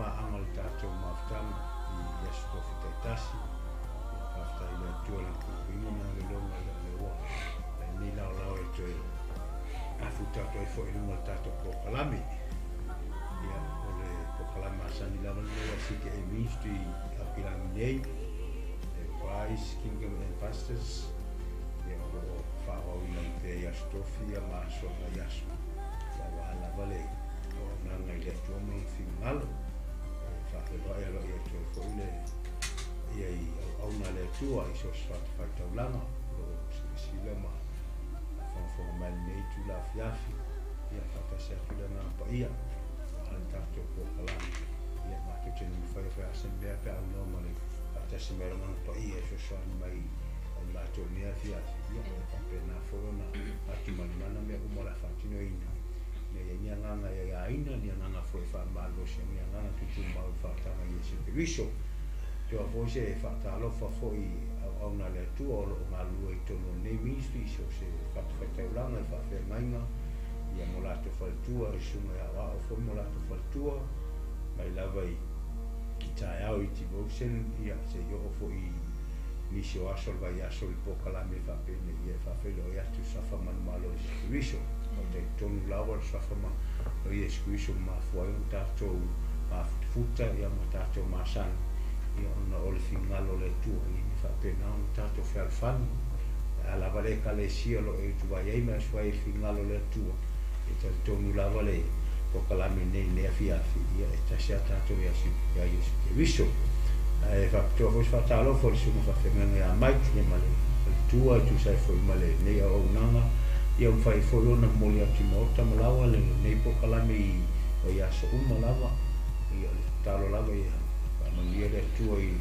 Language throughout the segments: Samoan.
paaga o le tatou mafutaga i Aso Tofi taitasi. Ia, faafetai i le Atua i Lana puipuiga ma Lana lologa, ia o lea ua i ai lenei laolao e toe afuta atu ai foi i luga o le tatou polokalame. Ia, o le polokalame masani lava lenei a le CKA Ministry i Aukilani nei, le Christ Kingdom Ambassadors, ia o lo o faaauauina ai pea i Aso Tofi ia ma aso o lenei aso, ia aua lava le auaunaga i le Atua ma Lona finagalo. E faafeiloai aloaia atu ai foi le paia i auauna a le Atua i so o se fatafaitaulaga o lo o silasila ma faafogafoga mai i lenei itula afiafi, ia faatasi atu le Agaga Paia aua le tatou polokalame. Ia matou te numafai e fai lava se mea pe a aunoa ma le faatasi mai o le Agaga Paia e fesoasoani mai ai matou i lenei afiafi, ia e faapena foi ona atumalimana mea uma o le a faatinoina, ina ia i ai ni agaga e aiaina, ni agaga foi e faamalosi, ni agaga tutumau i le faautaga i Iesu Keriso. Toa foi se faatalofa foi i auauna a le Atua o lo o galulue i totonu o lenei ministry i so o se fatafaitaulaga i faafeagaiga ia mo latou faletua, i susuga i aoao foi mo latou faletua, mai lava i taeao i devotion ia seia oo foi i nisi o aso o le vaiaso i polokalame faapenei ia e faafeiloai atu i Suafa manumalo o Iesu Keriso. O talitonu lava le Suafa ma o Iesu Keriso ua mafua ai ona tatou mafutafuta ia ma tatou masani ia ona o le finagalo o le Atua ia ina faapena ona tatou fealofani. O le a lava le Ekalesia o lo o e utuvai ai ma e osofai ai i le finagalo o le Atua, e talitonu lava le polokalame nei i lenei afiafi, ia e tasi lava tatou ia Iesu Keriso. Ae faapitoa foi se faatalofa i le susuga faafeagaiga ia Mike ia ma le faletua e tusa ai foi ma lenei auaunaga, ia ua mafai foi ona momoli atu i maota ma laoa lenei polokalame i vaiaso uma lava. Ia o le tatalo lava ia faamanuia le Atua i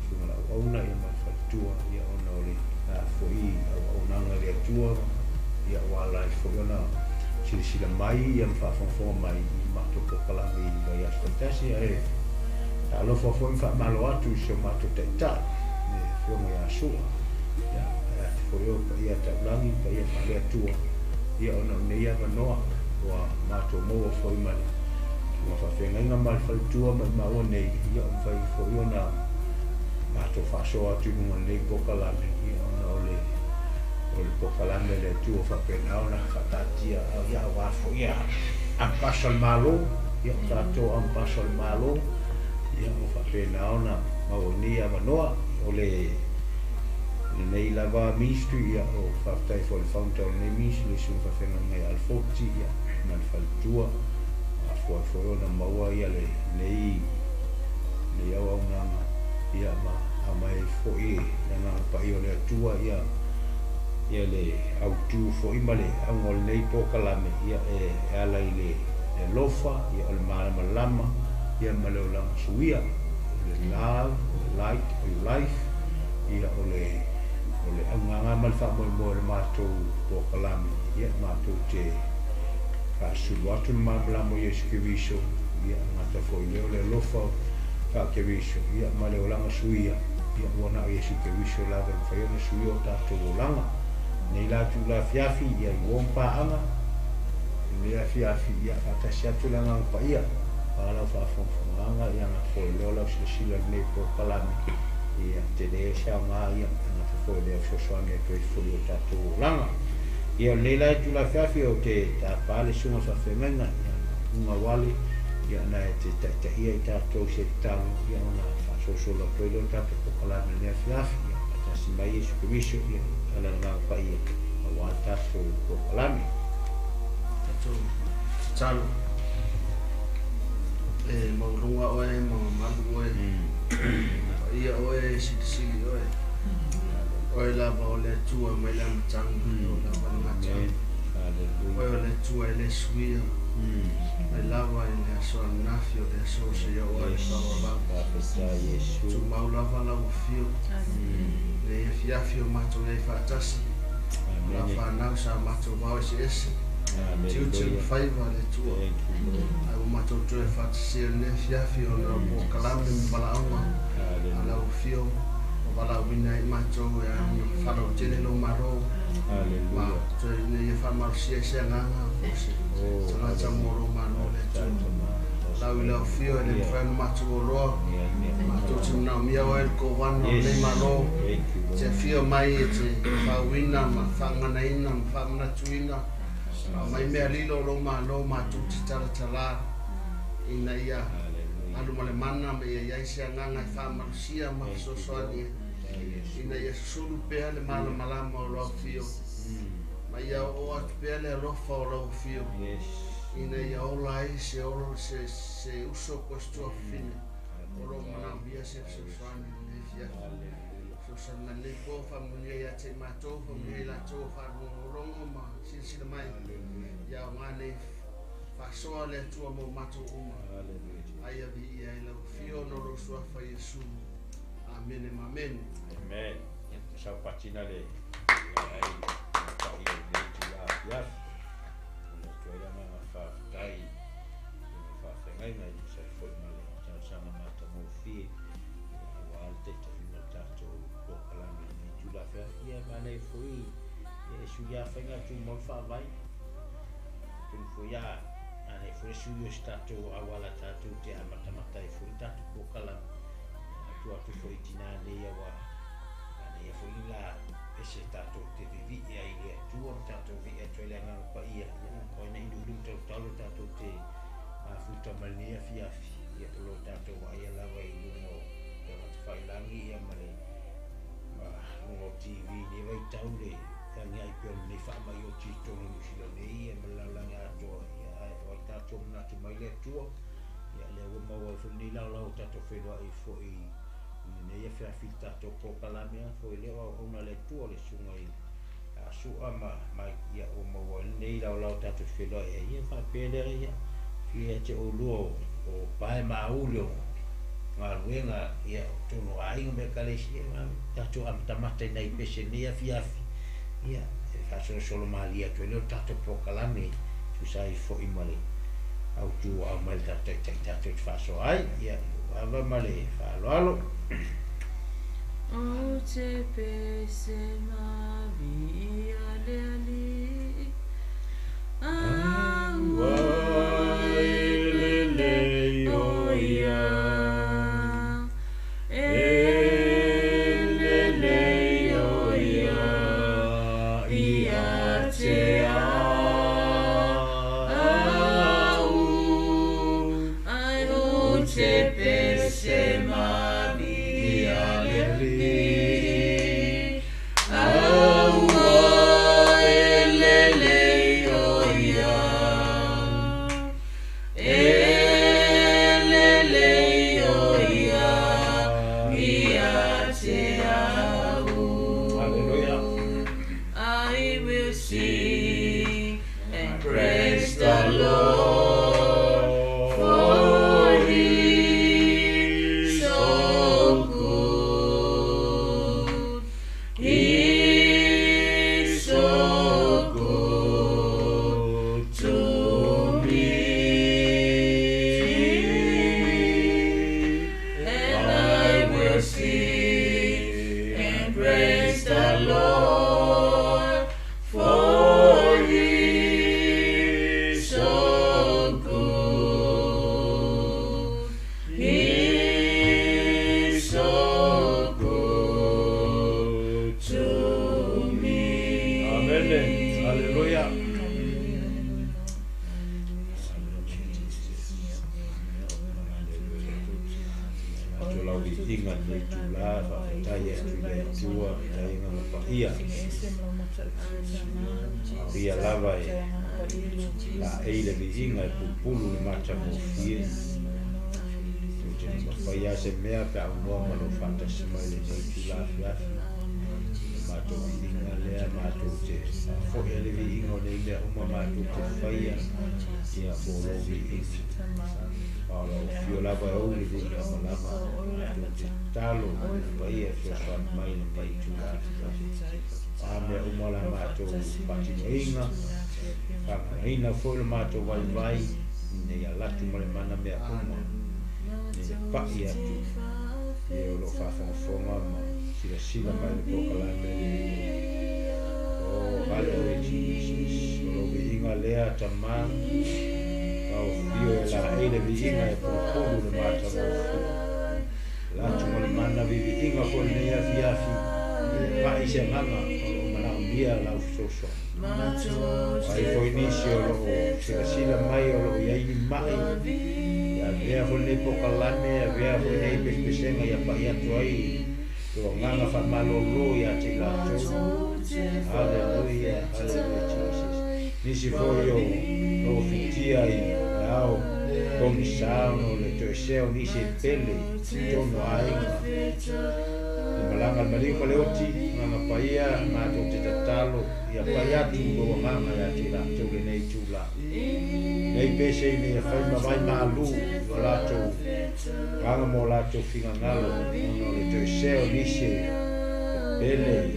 susuga i le auauna ia ma le faletua ia ona o le a foi auaunaga i le Atua ia ua ala ai foi ona silasila mai ia ma faafogafoga mai i matou polokalame i vaiaso taitasi. Ae talofa foi ma faamalo atu i si o matou taitai le Afioga ia Sua ia ae atu foi o paia taulagi paia faale-Atua ia ona o lenei avanoa ua matou maua foi ma le susuga faafeagaiga ma le faletua ma i maua nei ia ua mafai foi ona matou faasoa atu i luga o lenei polokalame ia ona o le o le polokalame a le Atua faapena ona faataatia ia aua foi ia ampasa o le Malo ia o tatou ampasa o le Malo ia ua faapena ona maua nei avanoa o le lenei lava ministry ia o faafetai foi i le founder o lenei ministry le susuga faafeagaiga ia Alfoti ia ma le faletua afua ai foi ona maua ia lenei lenei auaunaga ia ma aumai ai foi le Agaga Paia o le Atua ia ia le autu foi ma le auga o lenei polokalame ia e ala i le alofa ia o le malamalama ia ma le olaga suia o le love o le light o le life ia o le o le augaga ma le faamoemoe o le matou polokalame ia matou te faasulu atu le malamalama o Iesu Keriso ia gata foi lea o le alofa faa-Keriso ia ma le olaga suia ia ua na o Iesu Keriso lava e mafai ona suia o tatou olaga. Nei la itula afiafi ia i uo ma paaga i lenei afiafi ia faatasi atu le Agaga Paia aua lau faafogafogaga ia gata foi lea o lau silasila i lenei polokalame ia tele se aoga ia gata foi lea fesoasoani atu ai foi i o tatou olaga. Ia o lenei la itula afiafi ou te tapa le susuga i le faafeagaiga ia Uga Wale ia na e te taitaia i tatou i se tatalo ia ona faasolosolo atu ai lea o tatou polokalame i lenei afiafi ia faatasi mai Iesu Keriso ia ala i le Agaga Paia aua le tatou polokalame. Tatou tatalo. E maualuga oe ma mamalu oe, paia oe e silisili oe. Oe lava o le Atua mai le amataga e oo lava i le gataaga. Oe o le Atua e le suia, mai lava i le aso ananafi o le aso seia oo i le faavavau. Tumau lava lau afio, lenei afiafi o matou i ai faatasi, ma lau fanau sa matou vao eseese, tiute ma faiva le Atua. Ae ua matou toe faatasia i lenei afiafi ona o polokalame ma valaauga a lau afio ua valaauina ai matou e ao ona faalautele lou Malo ma toe ina ia faamalosia ai se agaga po o se tagata mo lou Malo le Atua. Lau i le afio e le mafai ona matou oloa. Matou te manaomia oe le kovana o lenei Malo. E te afio mai e te faauina ma faaganaina ma faamanatuina. Aumai mea lilo o lou Malo matou te talatala ina ia alu ma le mana ma ia i ai se agaga e faamalosia ma fesoasoani ai ina ia susulu pea le malamalama o lau afio ma ia oo atu pea le alofa o lau afio ina ia ola ai se se, se uso po o se tuafafine o lo o manaomia se fesoasoani i lenei afiafi. Fesoasoani mai lenei po, faamanuia ia te i matou, faamanuia i latou o faalogologo ma silasila mai. Ia aoga nei faasoa le Atua mo matou uma. A ia viia ai lau afio ona o lou suafa Iesu. Amene ma amene. Amen. Sau patina le ai paia i lenei itula afiafi. Momoli atu ai le agaga faafetai i le faafeagaiga e tusa ai foi ma le talosaga matagofie aua le taitaiina o le tatou polokalame i lenei itula afiafi. Ia e manaia foi e sui lava faiga tumau le faavae. Atonu foi a manaia foi le sui o se tatou auala tatou te amatamata ai foi le tatou polokalame. Ia atu atu foi i tinā nei aua manaia foi le la pese tatou te vivii ai i le Atua ma tatou vii atu ai le Agaga Paia. Ia o ai na iluilu ma tautalo tatou te mafuta mai lenei afiafi. Ia o lo tatou vaaia lava i luga o upega tafailagi ia ma le ma luga o TV i lenei vaitau le feagiai pea o lenei faamai oti i totonu o Niu Sila nei ia ma le lalolagi atoa. Ia ae o ai tatou manatu mai le Atua. Ia lea ua maua ai foi lenei laolao ua tatou feiloai ai foi i lenei afiafi i le tatou polokalame a foi lea o auauna a le Atua le susuga i Sua ma Mike ia ua maua ai lenei laolao tatou te feiloai ai. Ia faapea lea ia fia ia te oulua o pae ma auli o galuega ia o totonu o aiga ma ekalesia ia tatou amatamata i nai pese i lenei afiafi ia e faasolosolo malie atu ai lea o le tatou polokalame e tusa ai foi ma le autu ua aumai le tatou Taitai tatou te faasoa ai. Ia i lou ava ma le faaaloalo. Ou te pese ma viia le Alii, Aua e lelei o ia, E lelei o ia ia te au. Ai ou te pese ma viia le Alii, Aua e lelei o ia, E lelei o ia ia te au. Hallelujah. I will sing and praise the Lord, for he so good. He so good to me. And I will sing and praise the Lord, for he so good. He so good to me. Amen. Hallelujah. Atu lau viiga i lenei itula, faafetai atu i le Atua, faafetai agaga paia. Auria lava e laei le viiga e pupulu le matagofie. Ou te le mafai lava se mea pe a aunoa ma lou faatasi mai lenei itula afiafi. O le matou viiga lea matou te faafoi ai le viiga o nei mea uma matou te faia ia mo lou viiga. A o lau afio lava e ou le viiga ma lava matou te tatalo i le paia e fesoasoani mai lenei itula afiafi. O a mea uma la matou faatinoina, faaganaina foi lo matou vaivai ina ia alu atu ma le mana mea uma nei le pai atu i e o lo o faafogafoga ma silasila mai i le polokalame lenei. Oh, hallelujah, Jesus. O lou viiga lea, Tama. Gaofio e laei le viiga e pulupulu le matagofie. Latu ma le mana viviiga foi lenei afiafi, ia pa'i se agaga o loo manaomia lau fesoasoani. Ai foi nisi o loo silasila mai o loo iai ni ma'i, ia avea foi lenei pokalame, avea foi lenei pesepesega ia pa'i atu ai lou agaga faamalōlō iā te i latou. Haleluia, haleluia Jesus. Nisi foi o loo fitia i le ao pogisā ona o le toesea o nisi e pele i totonu o aiga. Le malaga a le maliu ma le oti, agaga paia, matou te tatalo ia pai atu lou agaga iā te i latou lenei itulā. Nei pese ina ia fai ma vai malū i o latou agaga ma o latou finagalo ona o le toesea o nisi e pele i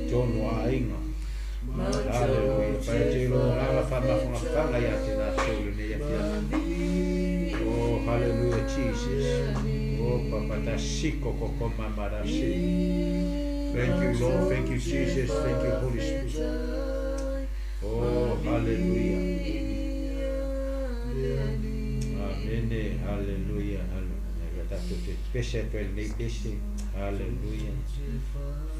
totonu o aiga. Haleluia. Pai atu i lou agaga faamafanafanaga iā te latou lenei afiafi. Oh, hallelujah, Jesus. Oh, papa tasiko koko mama rasi. Thank you, Lord. Thank you, Jesus. Thank you, Holy Spirit. Oh, hallelujah. Amene. Hallelujah. Hallelujah. Tatou te pese atu ai lenei pese. Hallelujah.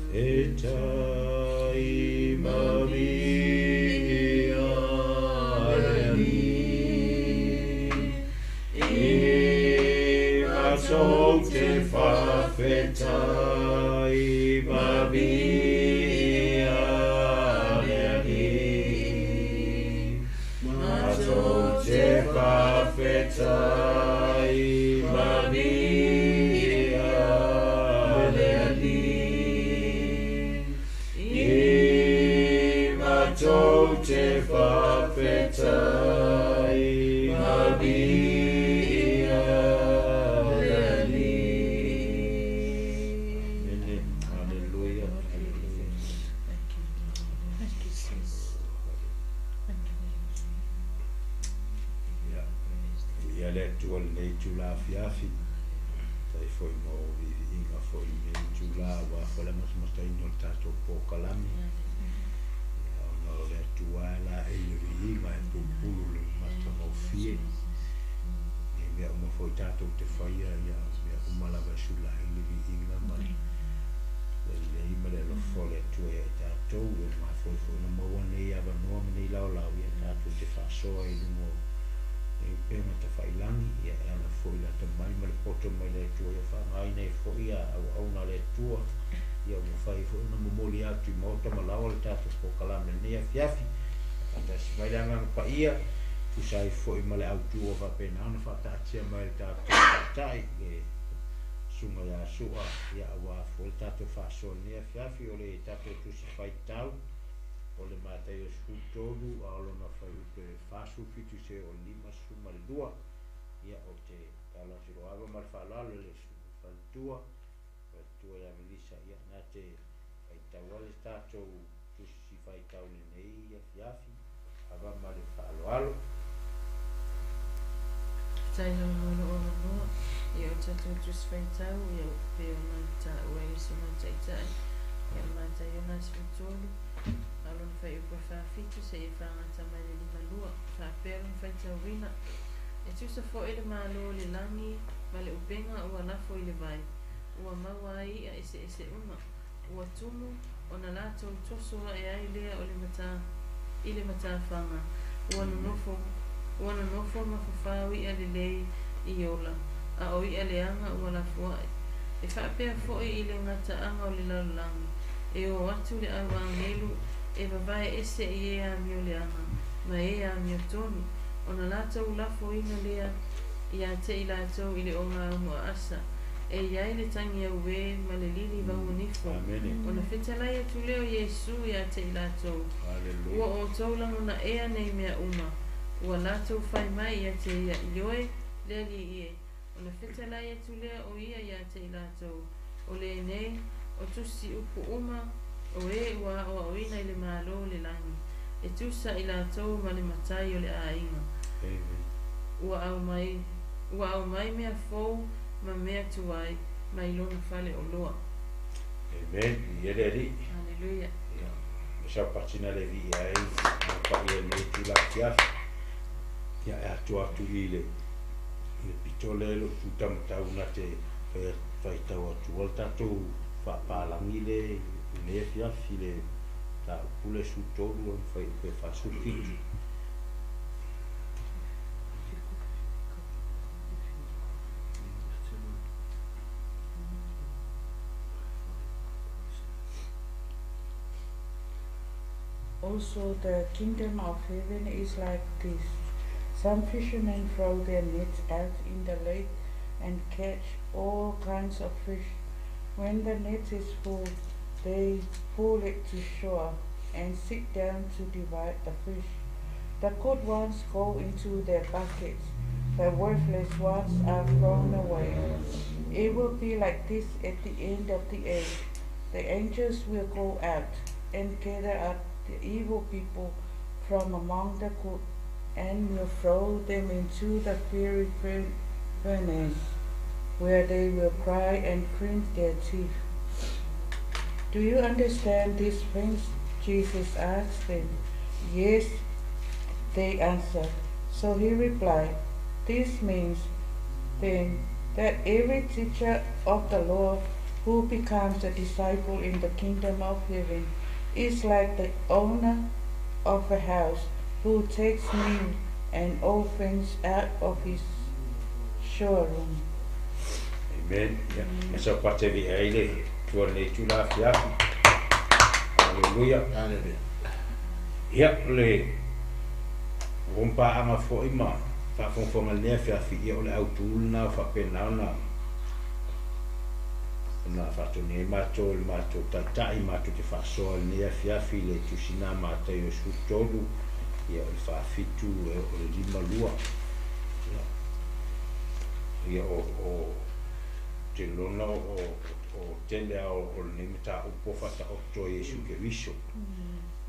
Fetai ma viia le Alii, i matou te faafetai ma viia le Alii, matou te faafetai ma viia le Alii, i matou te faafetai ma viia le Alii. Amene. Hallelujah. Hallelujah. Thank you, Lord. Thank you, Jesus. Thank you, Lord. Ia, viia le Atua i lenei itula afiafi, faafetai foi mo viiviiga foi i lenei itula aua foi le amatamataina o le tatou pokalame. Ia, ona o le Atua e laei le viiga e pulupulu le matagofie. Nei mea uma foi tatou te faia, ia mea uma lava e sulaei le viiga ma le lelei ma le alofa o le Atua ia i tatou. Ua mafua ai foi ona maua nei avanoa ma nei laolao ia tatou te faasoa i luga o nei upega tafailagi, ia e ala foi i le atamai ma le poto mai le Atua ia faaaogaina ai foi ia auauna a le Atua, ia ua mafai ai foi ona momoli atu i maota ma laoa le tatou pokalame i lenei afiafi. Faatasi mai le agaga paia, tusa ai foi ma le autu ua faapena ona faataatia mai e le tatou taitai le susuga ia Sua, ia aua foi le tatou faasoa i lenei afiafi o le tatou tusi faitau o le Mataio 13 a o lona fuaiupu e 47 seia oo i le 52. Ia, ou te tatalo atu i lou ava ma le faaaloalo i le faletua, faletua ia Melissa, ia, na te faitau ai le tatou tusi faitau i lenei afiafi, ava ma le faaaloalo. Faafetai lava mo lou avanoa. Ia o le tatou tusi faitau, ia pei ona taua e le Susuga i le Taitai, ia o le Mataio 13, a o lona fuaiupu e 47 seia fagata mai le 52, faapea lona faitauina, E tusa foi le Malo o le lagi ma le upega ua lafo i le vai, ua maua ai i'a eseese uma, ua tumu, ona latou toso ae ai lea o le mata i le matafaga, ua nonofo ua nonofo ma fafao i'a lelei i ola, a o i'a leaga ua lafoa'i. E faapea foi i le gataaga o le lalolagi, e o atu le au agelu e vavae ese i e amio leaga ma e amiotonu, ona latou lafoina lea ia te i latou i le ogaumu aasa, e i ai le tagi auē ma le lili vauanifo. Amene. Ona fetalai atu lea o Iesu ia te i latou, Ua Haleluia. outou lagonaea nei mea uma. Ua latou fai mai ia te ia, Ioe, le Alii e. Ona fetalai atu lea o ia ia te i latou, O lenei, o tusi upu uma o e ua aoaoina i le Malo o le lagi, e tusa i latou ma le matai o le aiga. Amen. Ua aumai, ua aumai mea fou ma mea tuai mai lona fale oloa. Amen. Viia le Alii. Haleluia. Ia, e saopatina le viia ai ma paia i lenei itula afiafi. Ia e atoa atu i le pito lea i lou tutamatau na te faitau atu ai le tatou faapalagi le i lenei afiafi i le mataupu lea 13 ma fuaiupu e 47. Also the kingdom of heaven is like this. Some fishermen throw their nets out in the lake and catch all kinds of fish. When the net is full, they pull it to shore and sit down to divide the fish. The good ones go into their buckets, the worthless ones are thrown away. It will be like this at the end of the age. The angels will go out and gather up the evil people from among the good and will throw them into the fiery furnace, where they will cry and cringe their teeth. Do you understand these things? Jesus asked them. Yes, they answered. So he replied, This means then that every teacher of the law who becomes a disciple in the kingdom of heaven is like the owner of a house who takes new and old things out of his storeroom. Amen. Ia, e saupate viia ai le Atua i lenei itula afiafi. Aleluia. Aleluia. Ia, o le rompaaga foi ma faafogafoga i lenei afiafi, ia o le autu lena o faapena ona ona faatonu ai matou e le matou Taitai matou te faasoa i lenei afiafi i le Tusina Mataio 13, ia o le 47 e oo i le 52. Ia, ia o, o, te lona o, o, o tele a o, o lenei mataupu o faataoto e Iesu Keriso.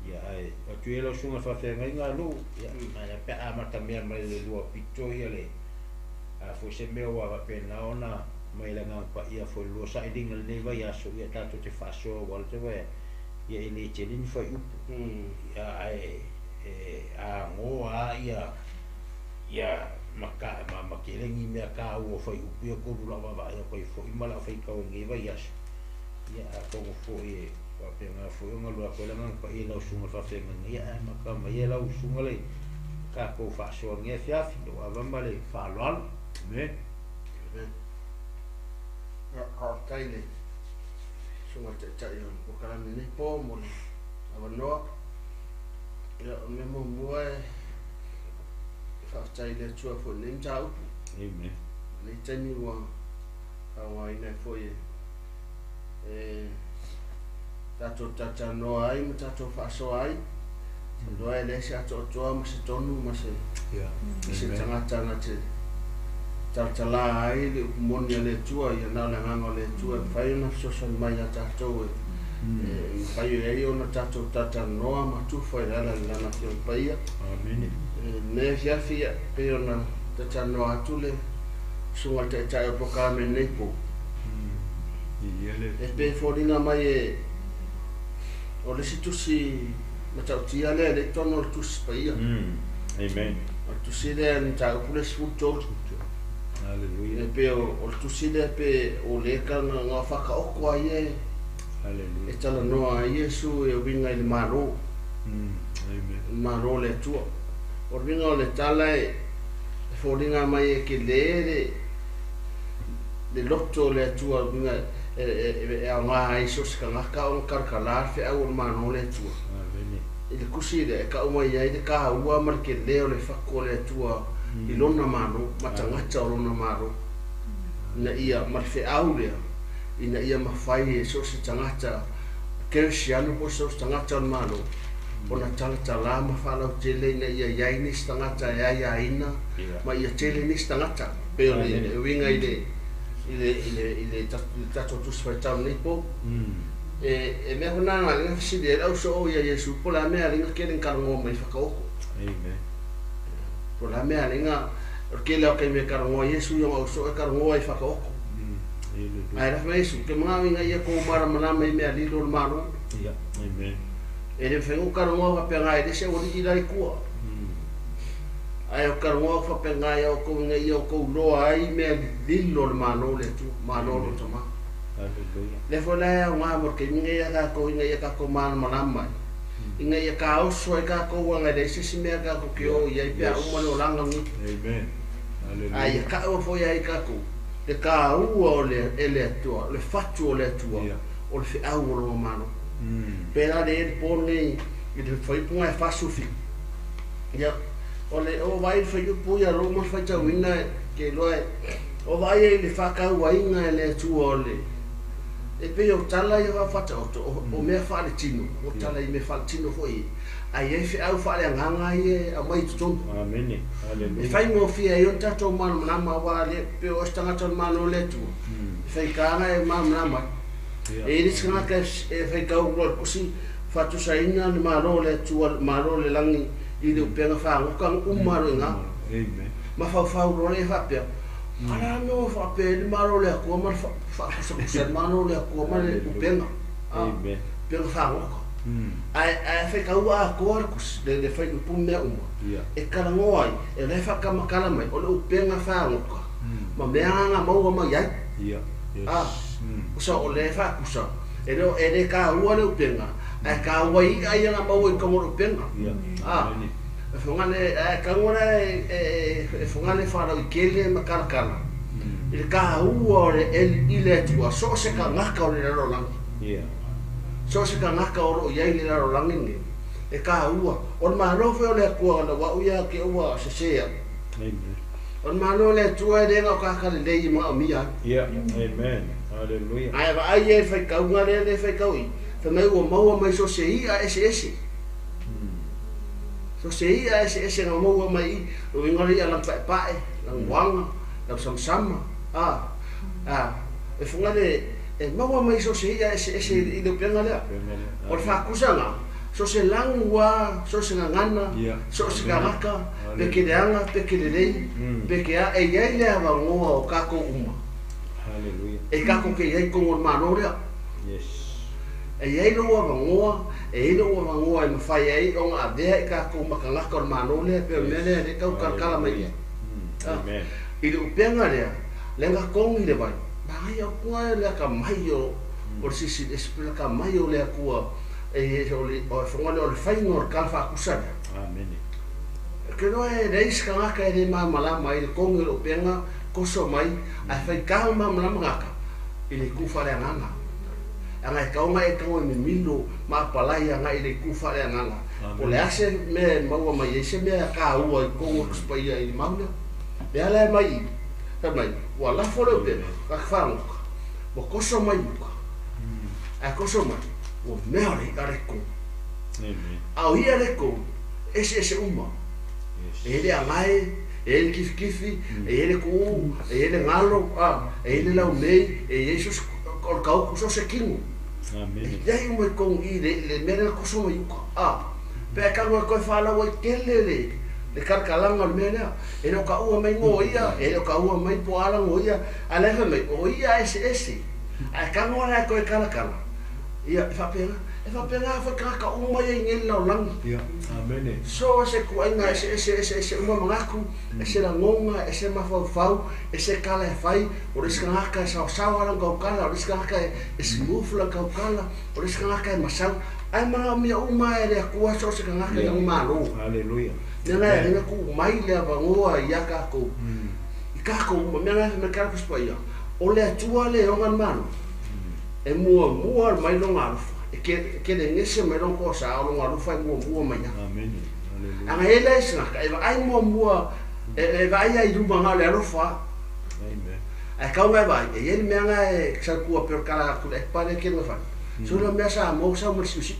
Ia ae atu ia lau susuga i le faafeagaiga a nuu, ia ae pe a amatamea mai le lua pito ia le a foi se mea ua faapena ona mai le Agaga Paia foi le lua sailiga i lenei vaiaso, ia tatou te faasoa aua le te vaea, ia e le tele ni fuaiupu. Ia ae e ago lava ia ia ma ka ma, ma tele ni mea taua o fuaiupu ia tolu lau vaavaai atu ai foi ma lau faitau i lenei vaiaso. Ia atonu foi e faapena foi ona alu atu ai le Agaga Paia i lau susuga i le faafeagaiga, ia ae amata mai e lau susuga le tatou faasoa i lenei afiafi, lou ava ma le faaaloalo. Amen. Amen. Ia, faafetai i le Susuga i le Taitai o le polokalame i lenei po mo le avanoa. Ia, o le mea muamua e faafetai i le Atua foi i lenei mataupu. Amen. Lenei taimi ua faaaogaina ai foi e, e tatou talatalanoa ai ma tatou faasoa ai. Saunoa e leai se atoatoa ma se tonu ma se, Yeah. se Amen. tagata na te talatala ai le upu moni a le Atua, ia na o le agaga o le Atua e mafai ona fesoasoani mai ia tatou e, e mafai ai ona tatou talatalanoa ma tufa i le ala i Lana Afioga Paia. Amen. E lenei afiafi, ia, pei ona talatalanoa atu le susuga i le Taitai o le polokalame i lenei po. Viia le E Atua. pe foliga mai e o le isi tusi matautia lea e le i totonu o le Tusi Paia. Amen. O le tusi lea le mataupu le 13. E Hallelujah. pe o, o le tusi lea pe o le ka nga nga whakaoko ai e e Hallelujah. talanoa ai Iesu e uiga i le Malo, Amen. le Malo o le Atua. O le uiga o le tala e e foliga mai e ke le le le loto o le Atua uiga e e e aoga ai so se tagata ona kalakala le feau o le Malo o le Atua. Amen. I le kusi lea e kau mai ai le kāua ma le kelē o le fatu o le Atua i lona Malo ma tagata o lona Malo. Ina ia ma le feau lea ina ia mafai e so o se tagata kerisiano po o so o se tagata o le Malo ona talatala ma faalautele ina ia iai nisi tagata e aiaina Yeah. ma ia tele nisi tagata. Pei o le Amen. uiga i le i le i le i le tatou tusi faitau lenei po. E e mea hona nga lenga fesili ai le au soo ia Iesu po o le a mea lenga kele kalogoa mai whakaoko. Amen. Po o le a mea lenga o le kele o kai mea kalogoa Iesu i o au soo e kalogoa i whakaoko. Hallelujah. Ae lafa Iesu, ke mga inga ia ko mara mana mai mea lilo o le Malo. Yeah. Amen. E le mawhai ngu kalogoa whapea ngā e lese o li i lai kua. Ae o kalogoa faapena ia outou ina ia outou iloa ai mea lililo o le Malo o le Atua, Malo o lo Tama. Lea foi la e aoga mo le taimi nei ia tatou ina ia tatou malamalama ai, ina ia taoso ai tatou agai leai se isi mea tatou te o i ai pe a uma le olaga lenei. A ia taua foi ai tatou le taua o le e le Atua, le fatu o le Atua, o le feau o Lona Malo. Pēlā le i ai le po lenei i le fuaiupu lena e 47. Ia, o le o vaai i le fuaiupu ia Roma le faitauina ke iloa e o vaai ai i le faatauaina e le Atua o le e pei o tala ia faataoto o mea faaletino, o tala i mea faaletino foi ae i ai feau faaleagaga ia e aumai i totonu. Amene. E faigofie ai ona tatou malamalama aua le pei o se tagata o le Malo o le Atua, e faigata e malamalama ai. E i ai le isi tagata e faitau loa i le tusi faatusaina le Malo o le Atua, le Malo o le lagi i le upega fagota uma alo i ina. Mafaufau loa lea faapea, o le a le mea ua faapea ai le Malo o le Atua ma le faatusatusa le Malo o le Atua ma le upega, upega fagota. Ae faitau atoa le tusi, le fuaiupu ma mea uma, e talanoa ai, e la e faatamatala mai, o le upega fagota ma mea na maua mai ai. Usa o lea e faatusa, e le e le taua le upega, ae taua i i'a ia na maua i totonu o le upega. E fogale, ae taua la e fogale faalauikele ma talatala i le taua o le i le Atua, so o se tagata o le lalolagi. So o se tagata o lo o i ai i le lalolagi lenei, e taua. O le Malo foi o le Atua na ua au ia te ua sese au. O le Malo o le Atua e le na o tagata lelei e manaomia ai. Ae vaai ia i le faitauga lea e faitau i, fai mai ua maua mai so o se i'a eseese. So se i'a eseese na maua mai i, o uiga o le i'a lanupaepae, lanuaga, lausamasama, e foga le e maua mai so o se i'a eseese i le upega lea. O le faatusa lena, so o se lagu lava, so o se gagana, so o se tagata, pe ke leaga, pe ke lelei, pe ke a, e i ai le avanoa o tatou uma. E tatou te i ai i totonu o le Malo lea. E i ai lou avanoa, e i ai lou avanoa e mafai ai ona avea i tatou ma tagata o le Malo lea, pei o le mea lea e tau talatala mai i. I le upega lea, lea na togi le vai, manaia upu e le atamai o le Silisili Ese pe le atamai o le Atua e o le fofoga lea o le faiga o le tala faatusa lea. Ou te iloa e leai se tagata e le malamalama i le togi o le upega toso mai ae faitau le malamalama gata i le itu faaleagaga. Leaga e tatau ona e tago e mimilo ma apalai agai i le itu faaleagaga. Po o le a se mea e maua mai ai se mea taua i totonu o le Tusi Paia i le mau lea. Lea la e mai i, fai mai, ua lafo le upega, tagata fagota, ua toso mai i uka. Ae toso mai, ua mea o le i'a le tonu. A o i'a le tonu, e eseese uma. E i ai le agae, e i ai le kifikifi, e i ai le ku'u, e i ai le galo, e i ai le laumei, e i ai so o se o le kauku, so o se kino. E i ai uma i totonu i i le mea lea na toso mai uka. Pe a talu ai toe faalauaitele le le kalakalaga o le mea lea. E le o taua mai go ia, e le o taua mai po o a lago ia, ae o la e fai mai, o ia eseese. Ae tago la e toe kalakala, ia, e faapena. E faapena foi tagata uma ia i nei lalolagi. So o se ituaiga eseese, eseese uma manatu, ese lagona, ese mafaufau, ese tala e fai, o le isi tagata e saosaoa lana tautala, o le isi tagata e smooth lana tautala, o le isi tagata e masau. Ae manaomia uma e le Atua so o se tagata i lana Malo. Mea na e ala ai ona tuu mai le avanoa ia tatou, i tatou uma. Mea na e fai mai le tala Tusi Paia, o le Atua le ona le Malo, e muamua mai lona alofa, e kelegese mai lona toasa, o lona alofa e muamua mai lava. Ana e le se tagata e vaai muamua, e vaai ai i luma na o le alofa. Ae tau na e vaai, e i ai le mea na e sautua pei o le tala atu i le epa lea ke na fai. So le mea Samoa ua sau ma le siusiu.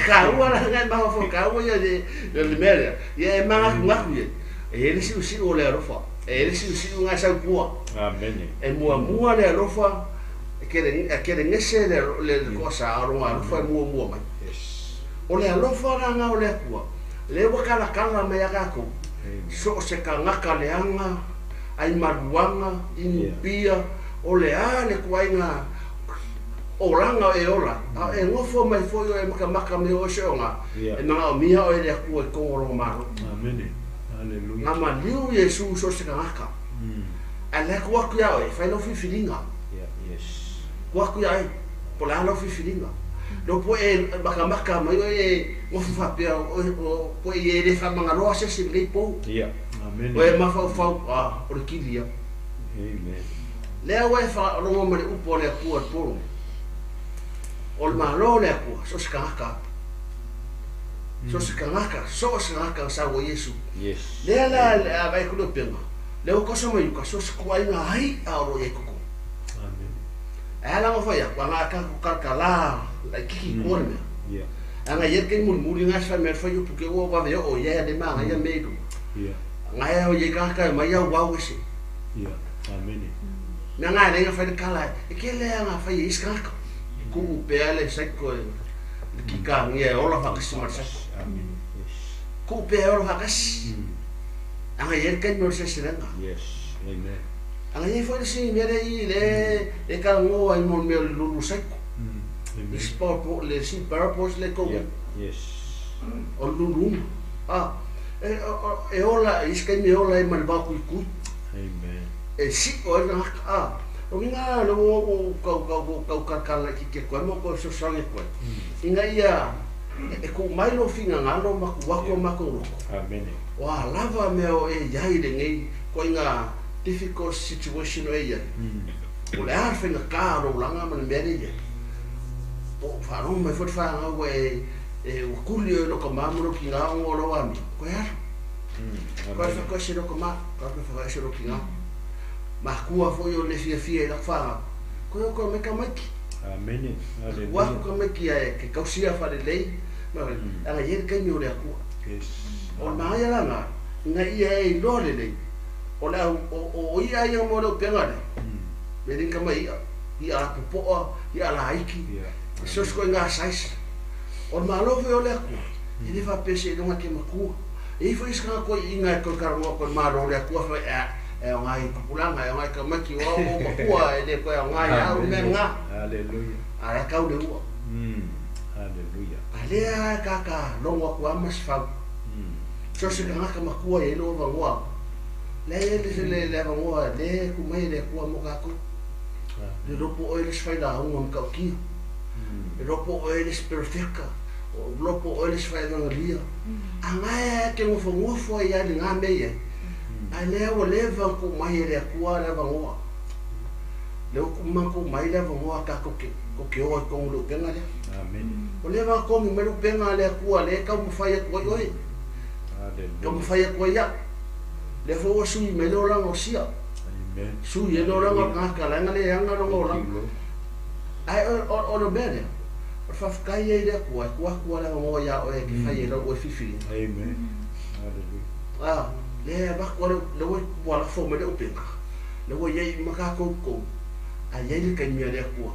Taua la na e mafaufau taua ia le mea lea, ia e manatunatu ia, e i ai le siusiu o le alofa, e i ai le siusiu na e sautua. E muamua le alofa, e kelegese le toasa o lona alofa e muamua mai. O le alofa la na o le Atua, lea ua talatala mai ia tatou, so o se tagata leaga, ai maluaga, inupia, o le a le ituaiga Olaga o e ola ai, a e gofo mai foi oe e makamaka mai oe seoga, e magaomia oe e le Atua i totonu o lona Malo. Amene. Haleluia. Na maliu Iesu so o se tagata. Ae la e tuu atu ia oe e fai lau filifiliga. Tuu atu ia oe po o le a lau filifiliga. Leo po e makamaka mai oe e nofo faapea po e le faamagaloa se isi i lenei pou. Amene. Oe mafaufau, a, o le kili ia. Amen. Lea ua e faalogo ma le upu a le Atua i le po lenei. O le Malo o le Atua, so o se tagata, so o se tagata, so o se tagata na sau ai Iesu. Lea la a vaai atu le upega, lea ua toso mai uka, so o se ituaiga ai'a o lo o i ai i totonu. Ae a la ona fai atu, ana a tatou talatala laitiiti i tua le mea. Ana i ai le taimi mulimuli na se fai mai le fuaiupu te ua vave oo i ai a le manaia mea i luga. Ana e o i ai tagata e omai auau ese. Mea na e alai ona fai le tala e tele lava na fai e isi tagata. Tuu pea le saiko e le kikagia e ola faatasi ma le saiko. Tuu pea e ola faatasi. Ana i ai le taimi o le seleselega. Ana i ai foi le isi mea lea i i le e talanoa ai mo le mea o le lulu saiko. Le isi power le isi parables lea e tou o le luluga. E ola i isi taimi e ola ai ma le vao tuitui. E sio ai le tagata. O uiga lea ua ou tau tau tau talatala laitiiti atu ai ma ou toe fesoasoani atu ai, ina ia e tuu mai lou finagalo ma tuu atu o matou loto. O a lava mea o e i ai i lenei ituaiga difficult situation o e i ai, po o le a le faigata o lou olaga ma le mea lea e i ai, po o faalogo mai foi le fanau ua e ua tuli oe i lou tama ma lou tina ona o lou amio, toe alu. Toe alu faatoese lou tama, toe alu faatoese lou tina. Matua foi o le fiafia i lau fanau, koe o koe mai tamaiti. Amene. Ua Haleluia. atu tamaiti ae ke tausia faalelei, ma aga i ai le taimi o le Atua. O le manaia la na, ina ia e iloa lelei, o le au, o ia ia mo le upega lea, me le ka mai i'a, i'a lapopoa, i'a laiti, so o se ituaiga size. O le Malo foi o le Atua, e le faapea seiloga e te matua. E i ai foi isi tagata toeaiina e toe talanoa atu i le Malo o le Atua, fai mai, ea, e aoga i tupulaga, e aoga i tamaiti, o au ua ou matua, e le toe aoga ia au le mea lena. Haleluia. A o la e tau le ua. Haleluia. A lea lava e tata logo atu lava ma se fau. So o se tagata matua e i ai lou avanoa, la e i ai le le avanoa lea e tuu mai e le Atua mo tatou. Le iloa po o oe le isi failauga matautia, le iloa po o oe le isi perofeta, le iloa po o oe le isi faevagelia. A na e te nofonofo ai lava i lena mea e i ai, a lea ua leva ona tuu mai e le Atua le avanoa. Lea ua uma ona tuu mai le avanoa tatou te tou te o ai i totonu o le upega lea. Amene. Ua leva ona togi mai le upega a le Atua lea e taumafai atu ai oe, Haleluia. taumafai atu ai au. Lea foi ua sui mai le olaga o sia, Amen. sui ai le olaga o le tagata leaga le aga lona Thank olaga. you, Lord. Ae o le mea lea, o le faafetai ai i le Atua e tuu atu lava le avanoa ia oe e te fai ai lau oe filifiliga. Amen. Haleluia. A, lea e avatu lava le, lea ua ua lafo mai le upega, lea ua i ai uma tatou i totonu, ae i ai le taimi a le Atua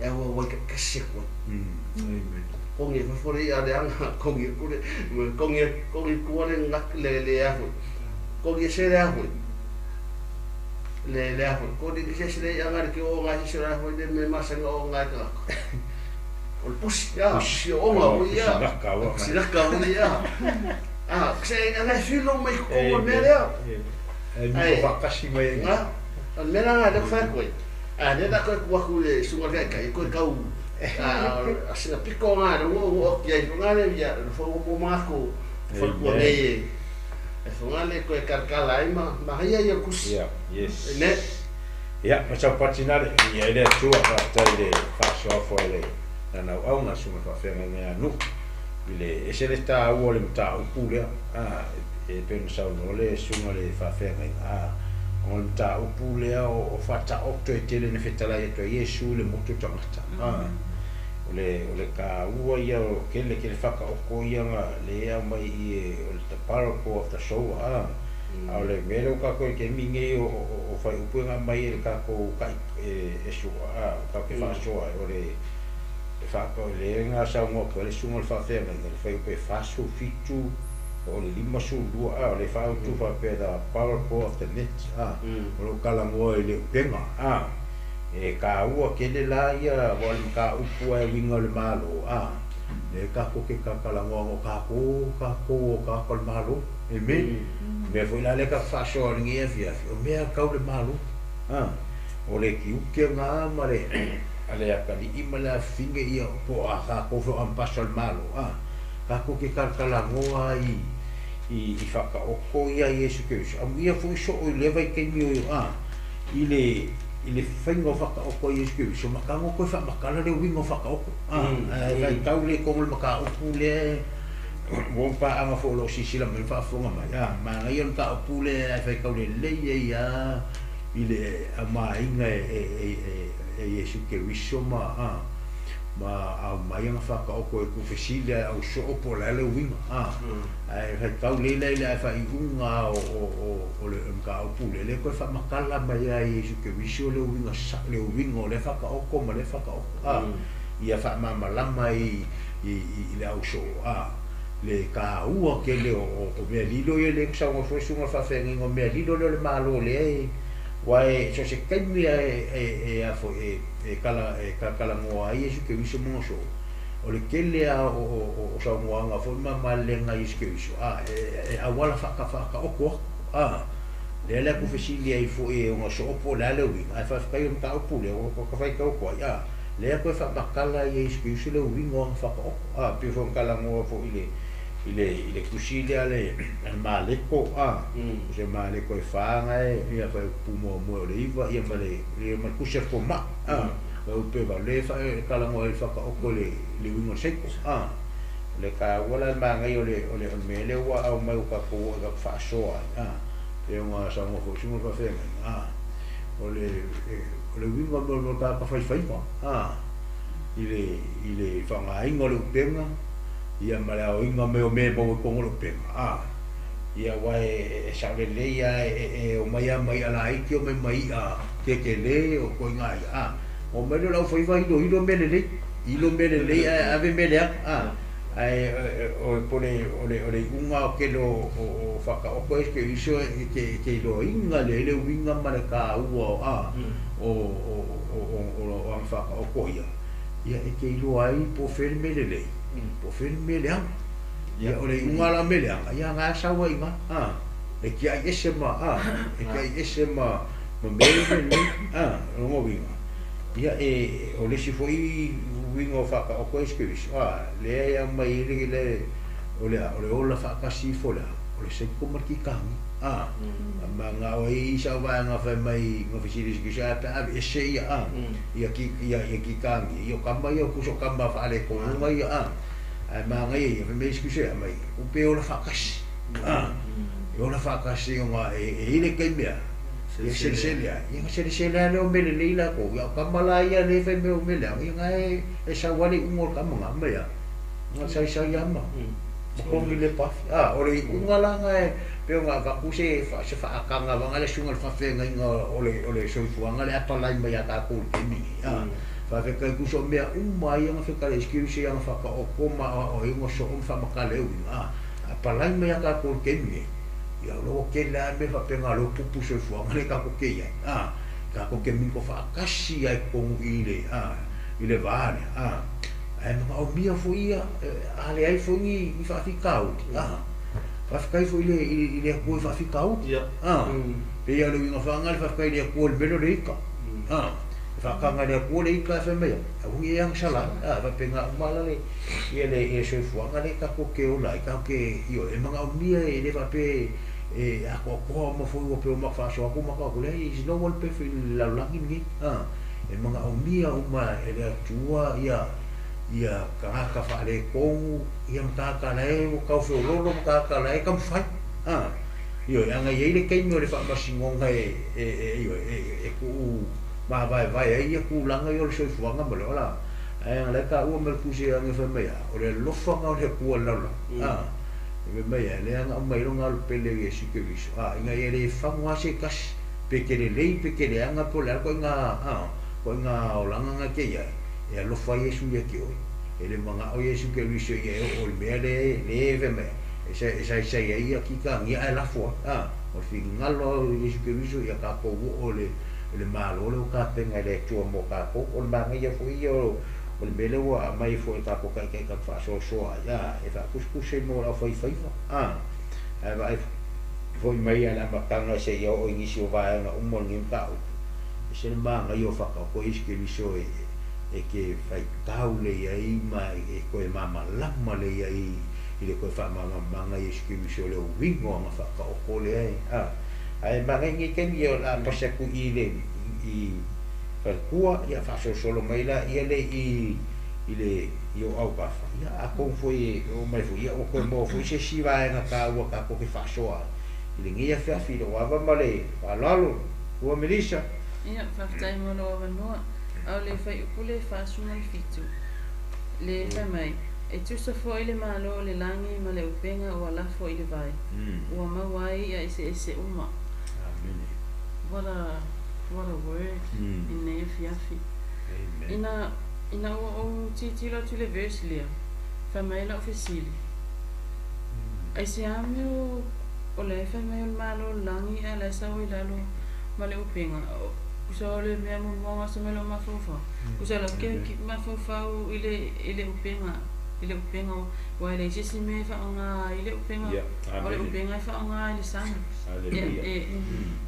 e auau ai taitasi atu ai. Amen. Kogi e fafo le i'a leaga, kogi atu le, kogi, kogi i tua le, le, le a foi, kogi ese le a foi, le, le a foi, kogi ese ese le i'a nga le ke o nga se le a foi le me masani o nga e tagata. O le pusi, a, pusi o onga o ia, Pusi laka ua. pusi laka o ia. A, se anga e filo mai i totonu o le mea lea. E Ai. niko faatasi mai ai. Nga, o le mea la nga lea ku fai atu ai. A lea la koe tuu atu i le susuga i le taitai, koe tau, a, sina piko nga le ua ua oki ai fonga le ia, le fo ua manatu faletua Amen. nei e, e fonga le koe kalakala ai ma, ma ia ia kusi. Ia, yes. Ne. Ia, ma sau patinale, ia ele atua faafetai le faasoafo e le nanauauga suga faafeagaiga ia nu'u i le ese le tāua o le mataupu lea a e pei ona saunoa le susuga le faafeagaiga a ona o le mataupu lea o faataoto e tele ina fetalai atu ai Iesu i le motu tagata a o le o le tāua ia o kele kele faataoto ia na le aumai i i o le the parable of the sower a a o le mea lea ua tatou i le taimi lenei o o fuaiupu e aumai e le tatou ta'i e sua a tatou te faasoa ai o le e faatau le na saunoa atu ai le susuga o le faafeagaiga le fuaiupu e 47 o le 52 a o le faautu faapea the parable of the net a o loo talanoa i le upega a E kāua kele la ia wa le ka upu e winga le malo a le ka ko ke ka kala ngo ka ko ka ko ka ko le malo e me me foi la le ka fa so ngi e fia o mea kau le malo a o le ki uke ngā ma le ale a kali i ma la finge ia po a ka ko fo am paso le malo a ka ko ke ka kala ngoa i i whakaoko ia Iesu Keriso. Amu ia foi so o le vai ke mi o a i le whainga o whakaoko Iesu Keriso. Makango koe whamakala le winga o whakaoko. A vai tau le kongo le maka upu le wompa anga fo lo sisila mai whaafonga mai. A manga ia maka upu le ai whai kau le lei ia i le amainga e Iesu Keriso ma a ma au mai anga whakaoko e kufesile au so opo le le winga. A ai whai tau le le le whai unga o le mka upu le le koe whamakala mai ai Iesu Keriso le winga sa le winga o le whakaoko ma le whakaoko. A ia whamamalama i le au so a le ka ua ke le o mea lilo ia le kusa ngā fuesunga whawhengi ngā mea lilo le malo le e wae so se kaimi e afo e kala e kala ngoa Iesu Keriso mo so o le kele a o sa ngoa nga fo ma malenga Iesu Keriso a e awala whaka whaka oko a le le ku fesili ai fo e ngo so opo le le wi ai fa kai o ka opu le o ka fai ka oko a le ko fa makala Iesu Keriso le wi ngo whaka oko a pe fo kala ngoa fo i le kusile ale maleko a se maleko e whanga e ia whai pumo mo le iwa ia ma le ma kusia fo ma a o pe va le fa e kala ngo e whakaoko le wingo seko a le ka wala manga i o le mele ua au mai o ka ko ka whaasoa a e nga sa ngo fo singo fa whenga a o le wingo mo ka ka whai whaiwa a i le whangainga o le upenga ia ma le inga me o me mo ko ngolo penga a ia wae e sa le le ia e o mai mai ala ai ki o mai mai a ke ke le o ko inga a o me le lau fai vai ilo me le ilo me le a ve me le a ai o pole o le unga o ke lo o whaka o koe ke iso ke ke lo inga le le winga ma le ka ua a o o o o o whaka o ko ia ia e ke ilo ai po fel me le po fel me le ia o le unga la me le ia nga sawa inga a e ki ai ese ma a e ki ai ese ma me le a rongo winga ia e o le si foi wingo whaka o koe skewis a le ia mai le o le ola whakasi fo le o le seiko marki kangi a ma ngā o i sa waenga whai mai ngā whisiri ki sa pe ave ese ia a ia ki ia ki kangi ia kamba ia kuso kamba whaale ko unga ia a ai ma ngā ia whai mai skuse mai upe ola whakasi a ola whakasi o ngā e ile kei mea ia selesele a ia selesele a leo mele leila ko ia kamba la ia le whai meo mele ia ngā e sawale ungo kamba ngā mea ngā sai sai ama makongi le pafi a o le unga la ngā e peo ngā wakuse se whaakanga wanga le sunga le whawhenga inga o le soifuanga le apalai mai a tākou le kemini a whawhekai kuso mea uma ia ngā whekale skiusi ia ngā whakaoko ma o ingo so om whamakale uinga a apalai mai a tākou le kemini ia lo ke la me whapenga lo pupu soifuanga le kako ke ia a kako ke minko whaakasi ai kongu i le a i le vaane a ai mga o mia fo ia a le ai fo i whaawhikau a whawhikai fo i le akua i whawhikau a pe ia le winga whaanga le whawhikai le akua le melo le ika a whakanga le akua le ika e whamea a hungi e ang sala a whapenga umala le ia le soifuanga le kako ke ola i kako ke io e mga o mia e le whape e ako akoa ma fo iwa pe o makwhaso ako maka ako le is no one pe fi laulangi ngi a e mga o mia uma e le atua ia ia kangaka whaale kongu ia mkaka lae o kau whiololo mkaka lae ka mwhai a io e anga iei le keimi o le whaamasingonga e e kuu maavae vai ai ia kūlanga i o le soifuanga ma le ola ai anga lai ka ua me le kuse ange whamea o le lofanga o le kua laula a e me ia le anga mai longa lo pele i e Keriso a inga ia le whango ase kasi pe ke le lei pe ke le anga po le ko inga a ko inga olanga nga ke ia e alofa Iesu ia ki oi e le manga o Iesu Keriso ia e o le mea le le mea e sa sa ia ia ki ka ngia e lafua a o whingalo Iesu Keriso ia ka ko o le o le malo le o tapenaina e le Atua mo tatou. O le manaia foi ia o le mea lea ua aumai foi e tatou taitai tatou faasoasoa ai, a, e faatusatusa mo le aufaifaiva, a, ae vaai foi mai ia le amataga seia oo i nisi o vaega uma o lenei mataupu, e ese le manaia o faataoto Iesu Keriso e te faitau lelei ai ma e toe malamalama lelei ai i le toe faamalamalamaga Iesu Keriso i le uiga o ana faataoto lea e, a, ae manaia lenei taimi o le a pasi atu i le i faletua, ia faasolosolo mai laia le i i le i o autafa, ia atonu foi e oo mai foi, ia ua toe maua foi se isi vaega taua tatou te faasoa ai i lenei afiafi i lou ava ma le faaaloalo. Ua Melissa. Ia, faafetai mo lou avanoa. A o le fuaiupu le 47, le fai mai, E tusa foi le Malo o le lagi ma le upega ua lafo i le vai, ua maua ai i'a eseese uma. Amene. What a, what a word i lenei afiafi. Amen. Ina, ina ua ou tilotilo atu i le verse lea, fai mai lau fesili, Aisea mea o, o lea e fai mai o le Malo o le lagi ae la e sau ai lalo ma le upega? Usa o le mea muamua gasa mai lou mafaufau. Usa lau ke Amen. mafaufau i le i le upega, i le upega aua e leai se isi mea e faaaoga ai le upega, Ia, o le amene. upega e faaaoga i le sami. Ia Hallelujah. e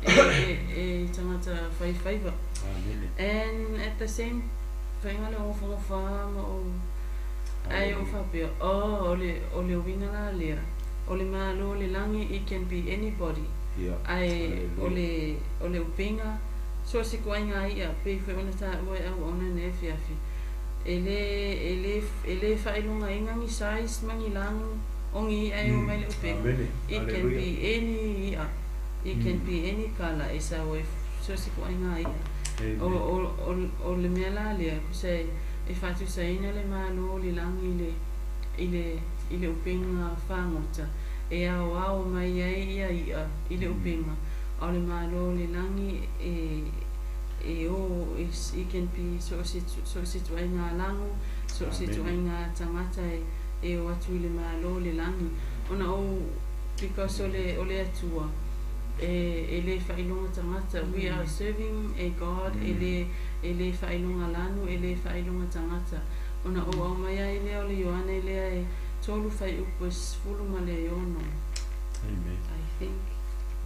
e e e tagata faifaiva. Amene. And at the same faiga le ogafagofa ma ou ae ou Hallelujah. faapea, oh, o le o le uiga la lea, o le Malo o le lagi, it can be anybody. Ia, Ae o hallelujah. le o le upega, so o se ituaiga i'a pei foi ona taua e auauna nei afiafi. E lē e lē e lē faailogaina ni size ma ni lagu o ni i'a e o mai le upega. Amene. It can Hallelujah. be any i'a, it can be any colour, e sau ai so o se ituaiga i'a. O, Amen. o, o, o le mea la lea, kusa e, e faatusaina le malo o le lagi i le, i le, i le upega fagota, e aoao mai ai ia i'a i le upega, a o le malo o le lagi e, e o, e, it can be so o se, so o se ituaiga lago, so o se Amene. ituaiga tagata e, e o atu i le malo o le lagi. Ona ou, because o le, o le Atua, e, e lē faailoga tagata. We are serving a God e lē e lē faailoga lanu, e lē faailoga tagata. Ona ou aumai ai lea o le Ioane lea e tolu fuaiupu e sefulu ma le ono. Amen. I think.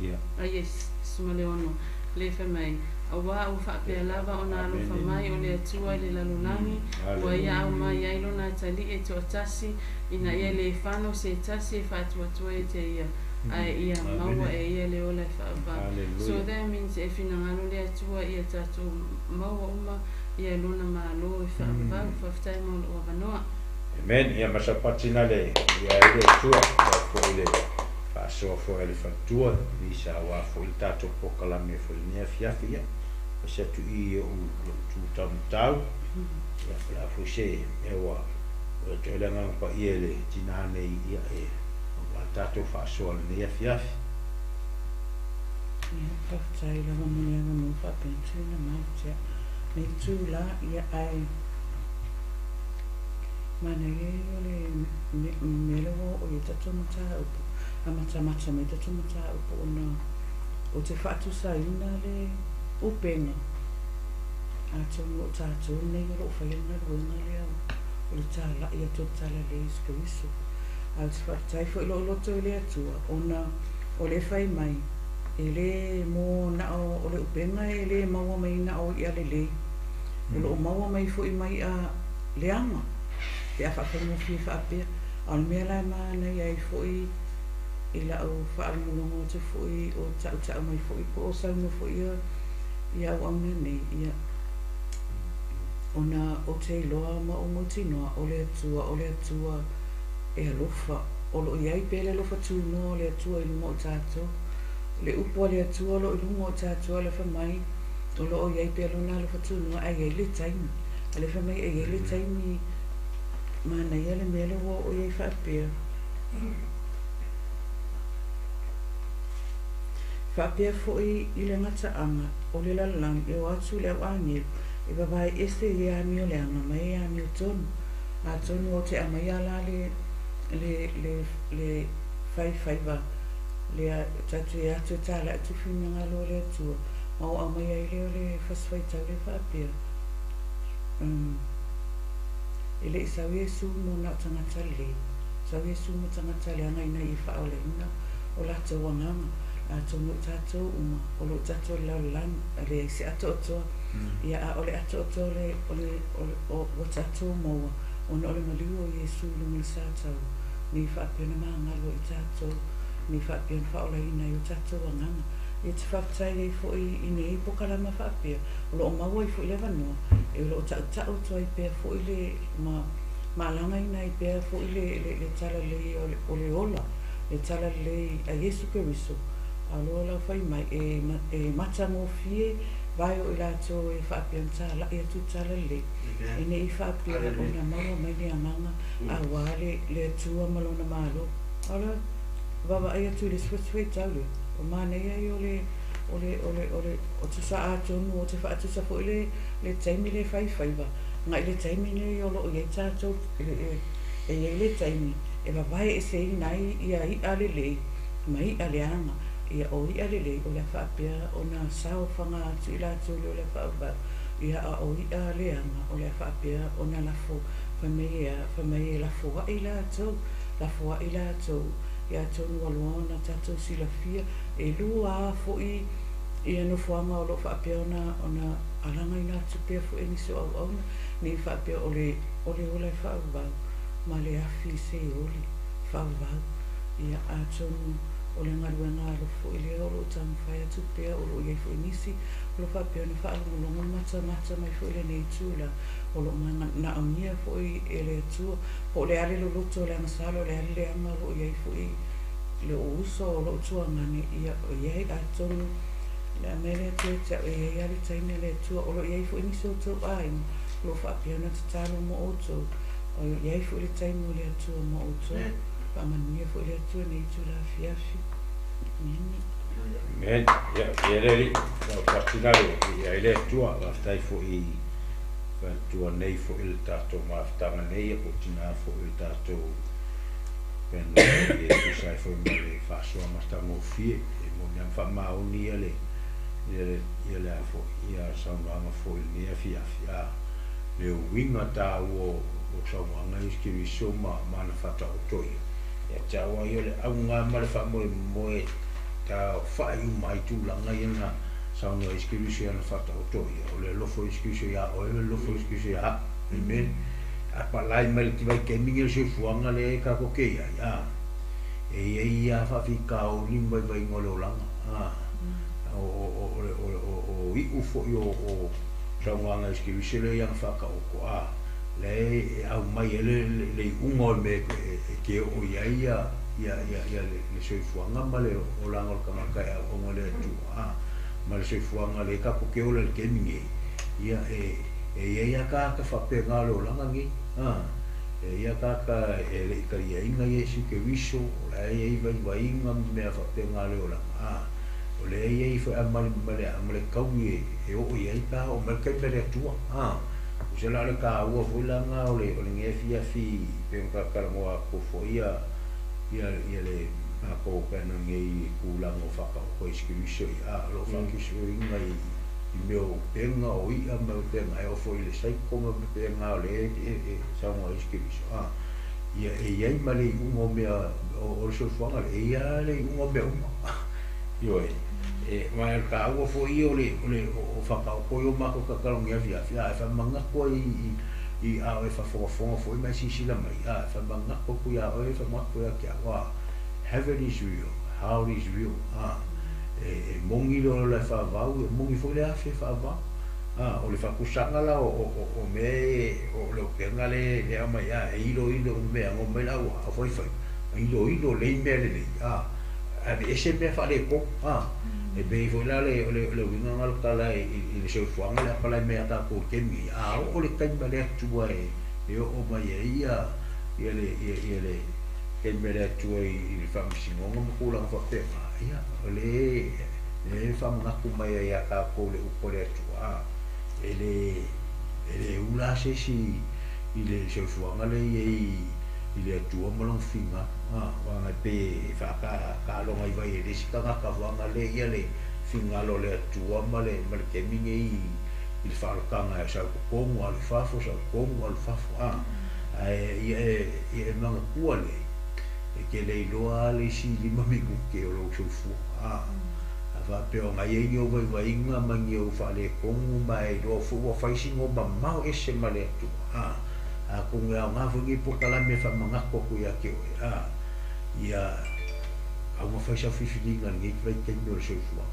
Ia. Ah yes, 16, le fai mai, Auā ua faapea lava ona alofa Amene. mai o le Atua i le lalolagi, ua Hallelujah. ia aumai ai lona atalii e toatasi, ina ia le fano se tasi e faatuatua ia te ia, ae ia maua Amene. e ia le ola e faavavau. So Hallelujah. that means e finagalo le Atua ia tatou maua uma ia lona malo e faavavau. Faafetai mo lou avanoa. Amen. Ia masapati na le ia i le Atua, ia foi le faasoa foi a le faletua, i sa auā foi le tatou polokalame foi lenei afiafi, ia pasi atu i i o'u lo'u tu taumatau, ia o le a foi se mea ua ua toe le Agaga Paia i le tinā nei, ia e auā le tatou faasoa lenei afiafi. Ia, faafetai lava mo le avanoa faapea ona tuuina mai tea nei tu la, ia ae manaia ia o le mea lea ua oo i ai tatou mataupu, amatamata mai tatou mataupu ona o te faatusaina le upega atonu o tatou nei o lo o faia le galuega lea o le talai atu o le talalelei i Iesu Keriso. Ae ou te faafetai foi i lou loto i le Atua ona o lea e fai mai e le mo na o le upega e le maua mai na o i'a lelei, o lo o maua mai foi mai i'a leaga pe a faafaigofie faapea. A o le mea la e manaia ai foi i la'u faalogologo atu foi o ta'uta'u mai foi po o saunoa foi ia ia auauna nei, ia ona ou te iloa ma ou mautinoa o le Atua, o le Atua e alofa, o lo o i ai pea le alofa tunoa o le Atua i luga o tatou. Le upu a le Atua o lo o i luga o tatou, a le fai mai o lo o i ai pea lona alofa tunoa, ae i ai le taimi. A le fai mai e i ai le taimi manaia le mea lea ua oo i ai faapea. Faapea foi i le gataaga o le lalolagi e o atu le au agelu e vavae ese i e amio leaga mai e amio tonu. Atonu o te aumaia la le le le le faifaiva lea tatou e atu e talai atu finagalo o le Atua. Ma ua aumaia ai lea o le fasifaitau lea faapea, E le i sau Iesu mo na o tagata lelei, sau Iesu mo tagata leaga ina ia faaolaina o latou agaga. Atonu o tatou uma o lo o tatou i le lalolagi, e leai se atoatoa, ia a o le atoatoa o le, o le, o le, o, ua tatou maua ona o le maliu o Iesu i luga o le sa taua, nei faapea ona magalo ai tatou, nei faapea ona faaolaina ai o tatou agaga. Ia te faafetai ai foi i nei pokalama faapea, o lo o maua ai foi le avanoa, e o lo o tautau atu ai pea foi le ma malagaina ai pea foi le, le, le talalelei o le, o le ola, le talalelei a Iesu Keriso, a loa lau fai mai, e, e matagofie vae o i latou e faapea ona talai atu le talalelei, e ne i faapea ona maua mai le agaga aua le, le Atua ma Lona Malo. A o le vaavaai atu i le suesuetau lea, o manaia ia o le, o le, o le, o le, o tusa atonu o te faatusa foi le, le taimi le faifaiva, agai le taimi nei o lo o i ai tatou, e, e, e i ai le taimi e vavae eseina ai ia i'a lelei ma i'a leaga. Ia, o i'a lelei o le a faapea ona saofaga atu i latou lea o le a faavavau, ia, a o i'a leaga o le a faapea ona lafo, fai mai e a, fai mai e lafoa'i latou, lafoa'i latou, ia atonu ua loa ona tatou silafia, e lua a foi ia nofoaga o lo o faapea ona, ona alagaina atu pea foi e nisi o auauna, nei faapea o le, o le ola e faavavau ma le afi seoli faavavau. Ia, atonu o le galuega alofa foi lea o lo o taumafai atu pea, o lo o i ai foi nisi o lo o faapea ona faalogologo ma matamata mai foi i lenei itula, o lo o manaomia foi e le Atua, po o le a le loloto o le agasala, o le a le leaga o lo o i ai foi lou uso o lou tuagane, ia, o i ai atonu le a mea le Atua ia te au, e i ai lava le taimi a le Atua, o lo o i ai foi nisi o outou aiga o lo o faapea ona tatalo mo outou, o i ai foi le taimi o le Atua mo outou. Faamanuia foi le Atua i lenei itula afiafi. Amene. Amen. Ia, ia le alii, lau fatina le i ai le Atua, faafetai foi i faletua nei foi le tatou mafutaga nei, ia po o tina foi le tatou pena e tusa ai foi ma le faasoa matagofie, e moni lava ma faamaoni ia le, ia le, ia le a foi, ia saunoaga foi i lenei afiafi, a le uiga taua o, o saunoaga ia Keriso ma, ma ana faataoto ia, ia te au lava ia o le auga ma le faamoemoe taofai uma ai tulaga ia na saunoa ai Keriso i ana faataoto ia, o le alofa o Iesu Keriso iā oe, o le alofa o Iesu Keriso iā au. Amen. A palai mai le vaitaimi o le soifuaga lea e tatou te i ai, a, e i ai lava faafitauli ma vaivaiga o le olaga, a, o, o, o, o, o, o, o iu foi o, o saunoaga a Iesu Keriso lea i ana faataoto, a, lea e aumai ai le, le, le iuga o le mea e, e te oo i ai ia, ia, ia, ia le, le soifuaga ma le olaga o le tagata e auauna i le Atua, a, ma le soifuaga lea tatou te ola i le taimi nei, ia, e, e i ai lava tagata faapena o le olaga nei, a, e i ai lava tagata e le i taliaina Iesu Keriso, o la e i ai vaivaiga ma mea faapena o le olaga, a, o lea e i ai foi a ma le, ma le, ma le taui e, e oo i ai pe a oo mai le taimi a le Atua, a. Tusa la o le taua foi la lena o le, o lenei afiafi pei ona talatalanoa atu foi ia, ia, ia le matou paena nei i tulaga o faataoto ai Iesu Keriso, ia, a, o lo o faakisoina i, i mea o upega, o i'a ma upega, e oo foi i le saiko ma upega o lea e, e saunoa ai Iesu Keriso, a, ia, e i ai ma le iuga o mea, o, o le soifuaga lea, e i ai lava le iuga o mea uma. Ioe. E, ma o le taua foi ia o le, o le, o faataoto ia o matou tatalo i lenei afiafi, a, e faamanatu ai i, i, a o e faafogafoga foi ma e silasila mai, a, e faamanatu atu iā oe, faamanatu ia te au, a, heaven is real, hell is real, a, e, e moni le ola e faavau, e moni foi le afi e faavau. A, o le faatusaga la o, o, o, o mea e, o le upega le, le aumai, a, e iloilo i mea, ngo mai le au, au faifaiva, iloilo lelei mea lelei, a, aveese mea faaletonu, a, e pei foi la le, o le, o le uiga lena o le tala i, i le soifuaga le apalai mai a tatou i le taimi nei, a oo le taimi a le Atua e, e oo mai ai ia, ia le, ia, ia le taimi a le Atua i, i le faamasinoga ma tulaga faapena, ia, o le, le faamanatu mai ai ia tatou le upu a le Atua, a, e le, e le ula lava se isi i le soifuaga lea e i ai i le Atua ma lona finagalo, a, aua e pei e faataaloga i vai e le isi tagata fuaga lea ia le fingalo le Atua ma le taimi nei i le faalakaga e sau totonu alu i fafo sau totonu alu i fafo ae ia e manatua lea e te le iloa le isi 5 minute o lou soifua a faapea ona i ai ni ou vaivaiga ma ni ou faaletonu ma e iloa foi ua fai sina o mamao ese ma le Atua atonu e aoga foi lenei polokalame e faamanatu atu ia te oe ia auga fai sau filifiliga i lenei vaitaimi o le soifua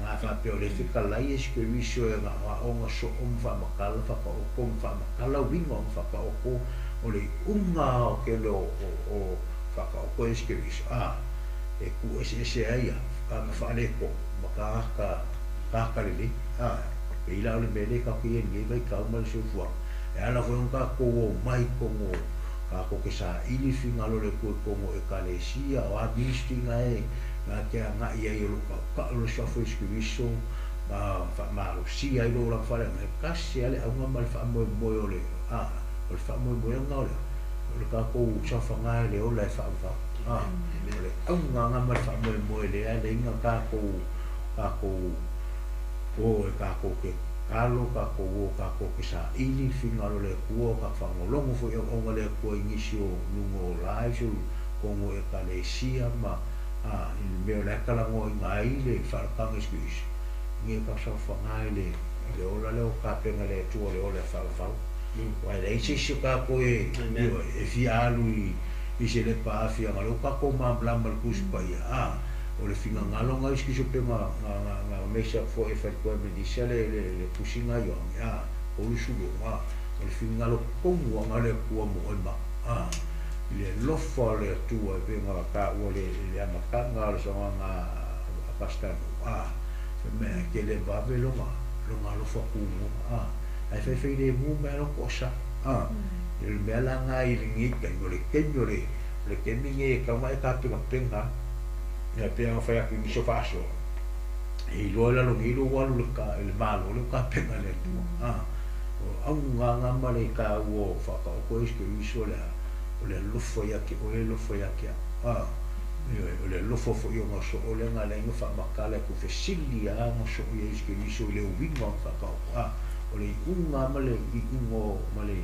a faapea o le fetalai e Sikeriso e aoga soo ma faamatala faataoto ma faamatala uiga o faataoto o le iuga o tele o faataoto e Sikeriso e tuueseese ai ma faaletonu ma tagata lelei e pei la o le mea lea e tatou te i ai i lenei vaitau ma le soifuaga e ala foi ona tatou omai totonu tatou te saili finagalo o le Atua i totonu o Ekalesia o a ministry na e te agai ai o loo tautau le suafa o Iesu Keriso ma faamalosia ai lou olaga faaleagaga e tasi lava le auga ma le faamoemoe o le faamoemoega o le tatou saofaga e le ola e faavavau o le auga aga ma le faamoemoe lea e leai na tatou o e tatou te tatalo tatou o tatou te saili le finagalo o le Atua o tatou faalogologo foi i auauga a le Atua i nisi o luga o lives o totonu o Ekalesia ma i le mea o le a talanoaina ai le faalakaga i Iesu Keriso ia tatou saofaga i le ola lea o tapena le Atua o le ola e faavavau aua e leai se isi o tatou e fia alu i se lepa afiaga o lea ua tatou malamalama i le Tusi Paia o le finagalo na Iesu Keriso pe na meisa atu foi e faletua e Melisa le tusiga Ioane 36 o le finagalo tonu aga o le Atua mo oe ma i le alofa o le Atua e pei ona taua i le amataga o le saunoaga a Pastor mea e tele vave lona alofa tumua ae faifai lemu mai lona toasa i le mea la na i lenei taimi o le taimi o le taimi nei e tatau ona e tapenapena ia pei ona fai atu i nisi o faasoa e iloa i lalo nei lou alu i le Malo lea ua tapena e le Atua o auga aga ma le taua o faataoto e Iesu Keriso o le alofa ia te oe alofa ia te au o le alofa foi o na soo lea na leai na faamatala e tuufesili lava na soo ia Iesu Keriso i le uiga o na faataoto o le iuga ma le iuga ma le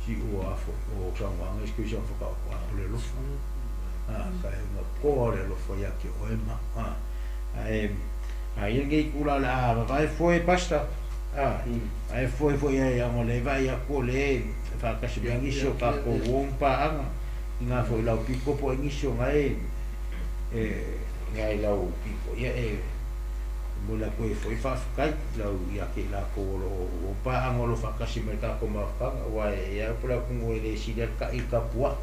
siu o saunoaga Iesu Keriso na faataoto o le alofa faaiuga toa o le alofa ia te oe ma ae ia lenei tula o le a vavae foe Pastor ae foe foi ai ona le vaai atu o le faatasi mai nisi o tatou uo ma paaga i ngā foi lau piko po o nisi o gae gae lau piko ia e mo la koe foi faafetai lau ia te i lakou o loo o paaga o loo faatasi mai le tatou mafutaga aua e ia po le atunuu e le sili ai le ta'i i le tapua'i.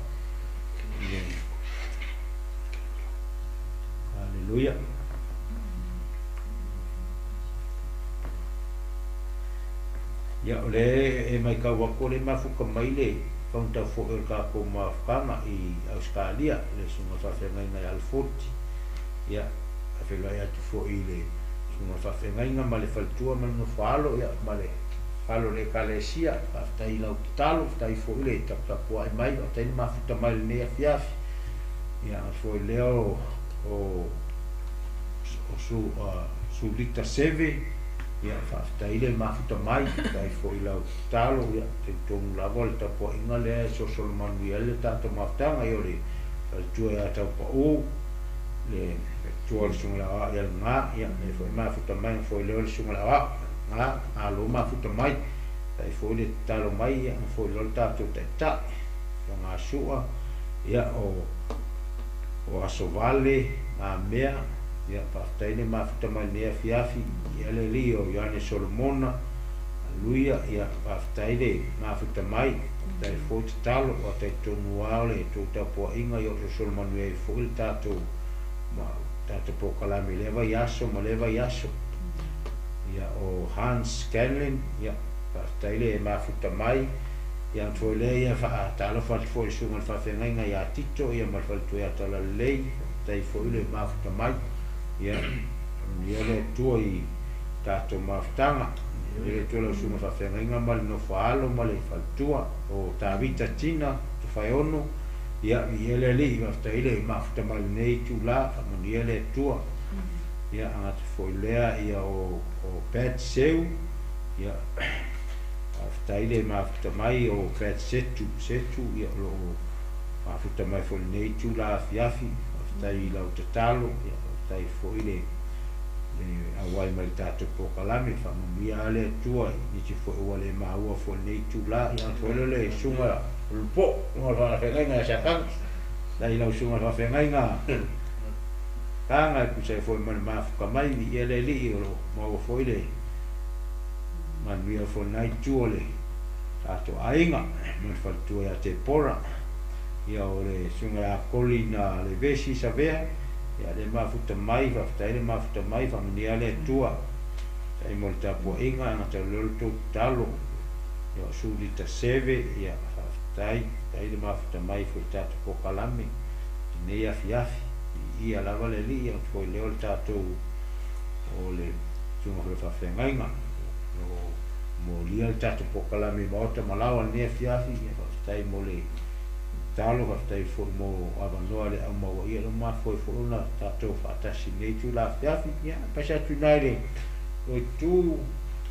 Haleluia. Ia o le e maitau atu o le mafuta mai le fagata foi o le tatou mafutaga i Ausetalia le susuga faafeagaiga ia Alfoti ia faafeiloai atu foi i le susuga faafeagaiga ma le faletua ma le nofoaalo ia ma le alo o le Ekalesia faafetai i lau tatalo faafetai foi le taputapuai mai faafetai le mafuta mai lenei afiafi ia foi lea o Sulita Seve ia faafetai le mafuta mai faafetai foi lau tatalo ia talitonu lava o le tapuaiga lea e sosolomanu ai le tatou mafutaga ia o le faletua ia Taupau le faletua o le susuga i le aoao ia Lena ia le foi mafuta mai foi lea o le susuga i le aoao Lena alo mafuta mai faafetai foi le tatalo mai ia foi lea o le tatou taitai o Gasua ia o Asovale Gamea ia faafetai le mafuta mai lenei afiafi ia le alii o Ioane Solomona Haleluia ia faafetai le mafuta mai faafetai foi tatalo ua talitonu lava o le tou tapuaiga ia o sosolomanu ai foi le tatou polokalame i lea vaiaso ma lea vaiaso ia o Hans Scanlon ia faafetai le mafuta mai ia foi lea ia faatalofa atu foi i le susuga i le faafeagaiga ia Tito ia ma le faletua ia Talalelei faafetai foi le mafuta mai ia manuia le Atua i tatou mafutaga ia le Atua lau susuga faafeagaiga ma le nofoaalo ma le faletua o Tavita Tina Tofaeono ia viia le Alii faafetai le mafuta mai lenei itula faamanuia le Atua. Ia agata foi lea ia o Pat Seu, ia faafetai le mafuta mai o Pat Setu, Setu ia o lo o mafuta mai foi lenei itula afiafi, faafetai i lau tatalo, ia faafetai foi le auai mai le tatou polokalame, faamanuia lava le Atua i nisi foi ua le maua foi lenei itula, ia foi lea le susuga o le po, susuga o le faafeagaiga ia Sakaga, faafetai i lau susuga i le faafeagaiga Kaga e tusa ai foi ma le mafuta mai, viia le Alii o lo o maua foi le manuia foi lena itu o le tatou aiga ma le faletua ia Tepora. Ia o le susuga ia Koli na Levesi Savea, ia le mafuta mai, faafetai le mafuta mai, faamanuia le Atua. Faafetai mo le tapuaiga, e gata lea o le tou tatalo. Ia o Sulita Seve, ia faafetai, faafetai le mafuta mai foi i le tatou polokalame i lenei afiafi. Viia lava le Alii, ia foi lea o le tatou o le susuga foi o le faafeagaiga o lo o molia le tatou polokalame i maota ma laoa i lenei afiafi. Ia faafetai mo le tatalo, faafetai foi mo avanoa le au maua ia le mafoe foi ona tatou faatasi i lenei itula afiafi. Ia paisa atu i ina i le itu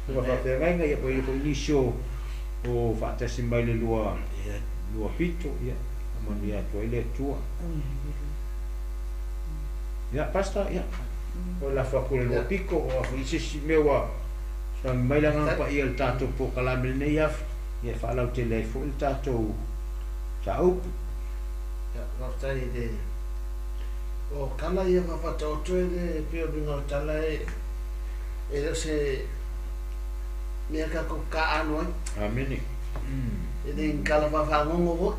susuga faafeagaiga, ia po o foi nisi o faatasi mai le lua pito, ia faamanuia atu ai le Atua. Ia, Pastor, ia, o lafo atu le lua pito, o afu i se isi mea ua soagi mai le agaga paia i le tatou polokalame lenei afi, ia e faalautele ai foi le tatou mataupu. Ia, faafetai i le o tala ia faafataoto e le pei o luga o tala e le o se mea tatou taaalo ai. Amene. E le ni tala faafagogo foi.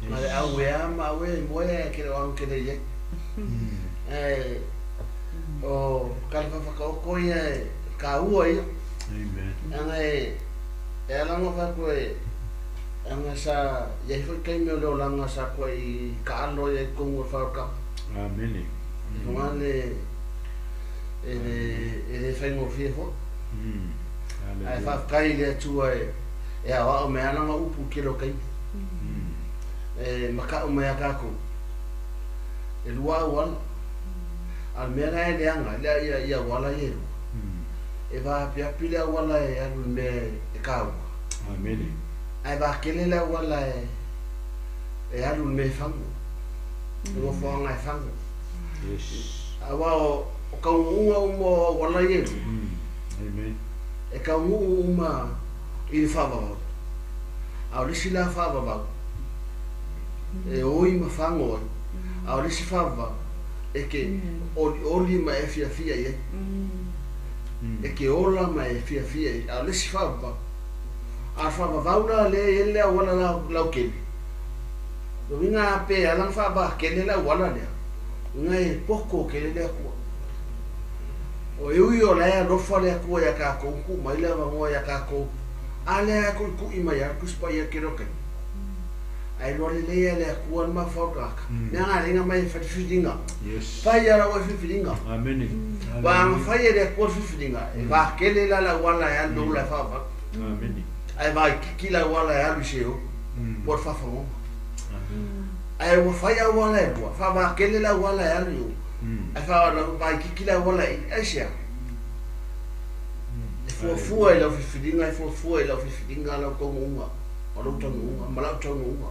Ma le auea ma auea i moe ae ke le o anu ke le i ai. O tala faafataoto ia e kāua ia. Amen. Aga e ala ngo fa koe anga sa iai foi taimi o le olaga sa koe kaalo ia i totonu o le fale o le kapa. Amene. Foga le e le e le faigofie foi. Ae faafetai i le Atua e aoao mai lava lana upu i le tele o taimi. E mata'u mai a tatou e lua auala. A o le mea la e leaga ai i auala ia e lua, e vaapiapi le auala e alu i le mea e kaua. Amene. Ae vakele le auala e alu i le mea e fagu, le nofoaga e fagu. Yes. Aua o taunuuga uma o auala ia e lua, Amen. e taunuu uma i le faavavau. A o le isi la faavavau, e oi ma fago ai. A o le isi faavavau, e te olioli ma e fiafia i ai. E te ola ma e fiafia i ai. A o le isi faavavau, a o le faavavau la lea e i ai le auala lautele, o uiga a pe ala ona faavakele le auala lea, uiga e poto tele le Atua. O e ui o la e alofa le Atua iā tatou, tuu mai le avanoa iā tatou, a lea e tuitui mai lava le Tusi Paia i le tele o taimi. Ae iloa lelei lava e le Atua le mafaufau o le tagata. Mea na ala ai ona mai e fai le filifiliga. Yes. Fai lava lau oe filifiliga. Amene. Aua a na fai e le Atua le filifiliga, e vakele la le auala e alu i le ula e faavavau. Amene. Ae vaitiiti le auala e alu i Seoli po o le faafagoga. Ae ua fai auala e lua, faavakele le auala e alu i o, ae vaitiiti le auala i i. Aisea? E fuafua i lau filifiliga, e fuafua i lau filifiliga lau taunuuga, o lou taunuuga ma lau taunuuga.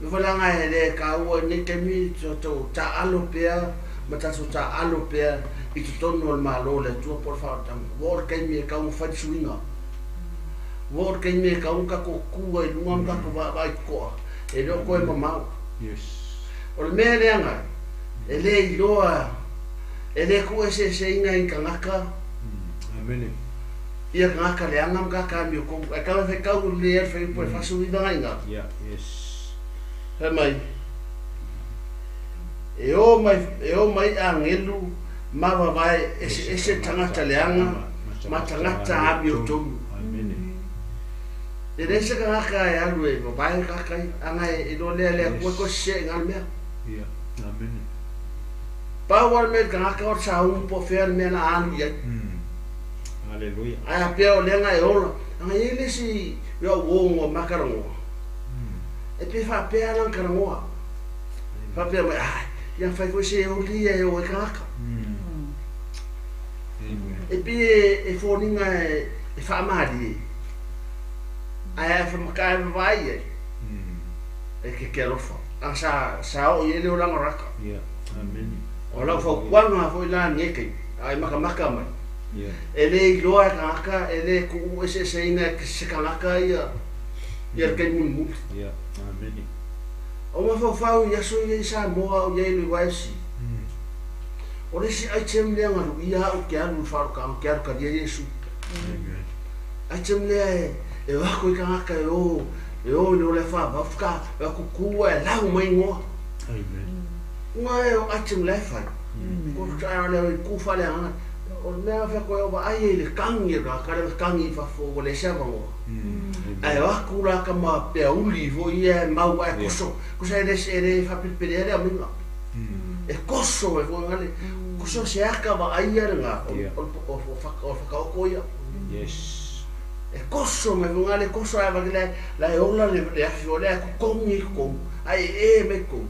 E foi leaga e le taua i lenei taimi tatou taaalo pea ma tatou taaalo pea i totonu o le Malo o le Atua po o le faaolataga. Ua oo le taimi e tatau ona fai le suiga. Ua oo le taimi e tatau ona tatou tu ai i luga ma tatou vaavaai totoa, e le o toe mamao. Yes. O le mea leaga e le iloa, e le tuueseeseina e ni tagata Amene. ia tagata leaga ma tagata amiotonu. Ae tau e faitau lelei ai le fuaiupu e 49 agai i galo. Yeah. Yes. Fai mai, e o mai, e o mai agelu ma vavae eseese tagata leaga ma tagata amiotonu. Amene. E leai se tagata e alu e vavae tagata ia, aga e iloa lea le Atua e toe sese i le mea. Yeah. Amene. Pau lava le mea i le tagata o le saumu po o fea le mea na alu i ai. Hallelujah. Ae a pea o lea na e ola, aga e i ai le isi mea o uo ua matalanoa. E pe faapea lana talanoa. Faapea mai, ai, ia fai foi se oli e o ai tagata. E pi e fōninga e whaamari e. Ai ai whamaka e vai e. E ke ke alofa. Ang sa o i ele o langa raka. Yeah. Amen. O lau whaukuanga fo i la ngeke. Ai maka maka mai. Yeah. E le iloa e kangaka, e le kuu ese ese ina e se kangaka ia. Ia le kai muli. Yeah. Amen. O mawhauwhau i aso ia i Samoa o ia i le waisi. O le si aitem lea ngalu ia au ke alu wharoka, ke alu karia Yesu. Amen. Aitem lea e wako i kangaka e o le ole wha, wafka, e kukua e lau mai ngoa. Amen. Nga e o aitem lea whai. Ko tae lea i kuwha lea ngana. O mea whea koe o wa ai e le kangi e ka le kangi i whafo o le sea wangoa. Ai waku la ka ma pea uli fo ia e mau ai koso. Kosa e le whapilipele e lea minga. E koso e fo ngale. Koso se aka wa ai ia nga o whakaoko ia. Yes. E koso me fo ngale koso ai wake la e ola le afi o lea kukongi i kukongu. Ai e me kukongu.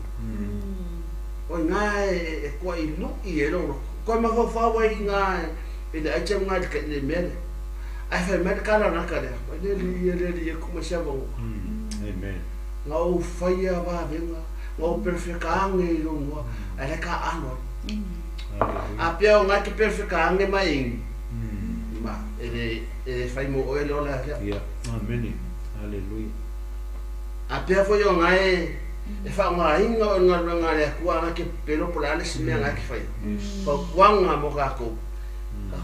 O ngā e kua i lui e loro. Koe mawhawhau ai ngā e le aitem ngā i le mele. Ai whai mele kala naka lea. Mai le li e kuma sea wango. Amen. Ngā o whaia wāwenga, ngā o perfeka ange i rongoa, ai le ka ano. A pia o ngā te perfeka ange mai ingi. Ma, e le whai mo oe le ola lea. Yeah. Amen. Hallelujah. A pia foi o ngā e wha ngā inga o ngā ranga lea kua ngā ke pelo po le ale si mea ngā ke whai. Whaukuanga mo kākou.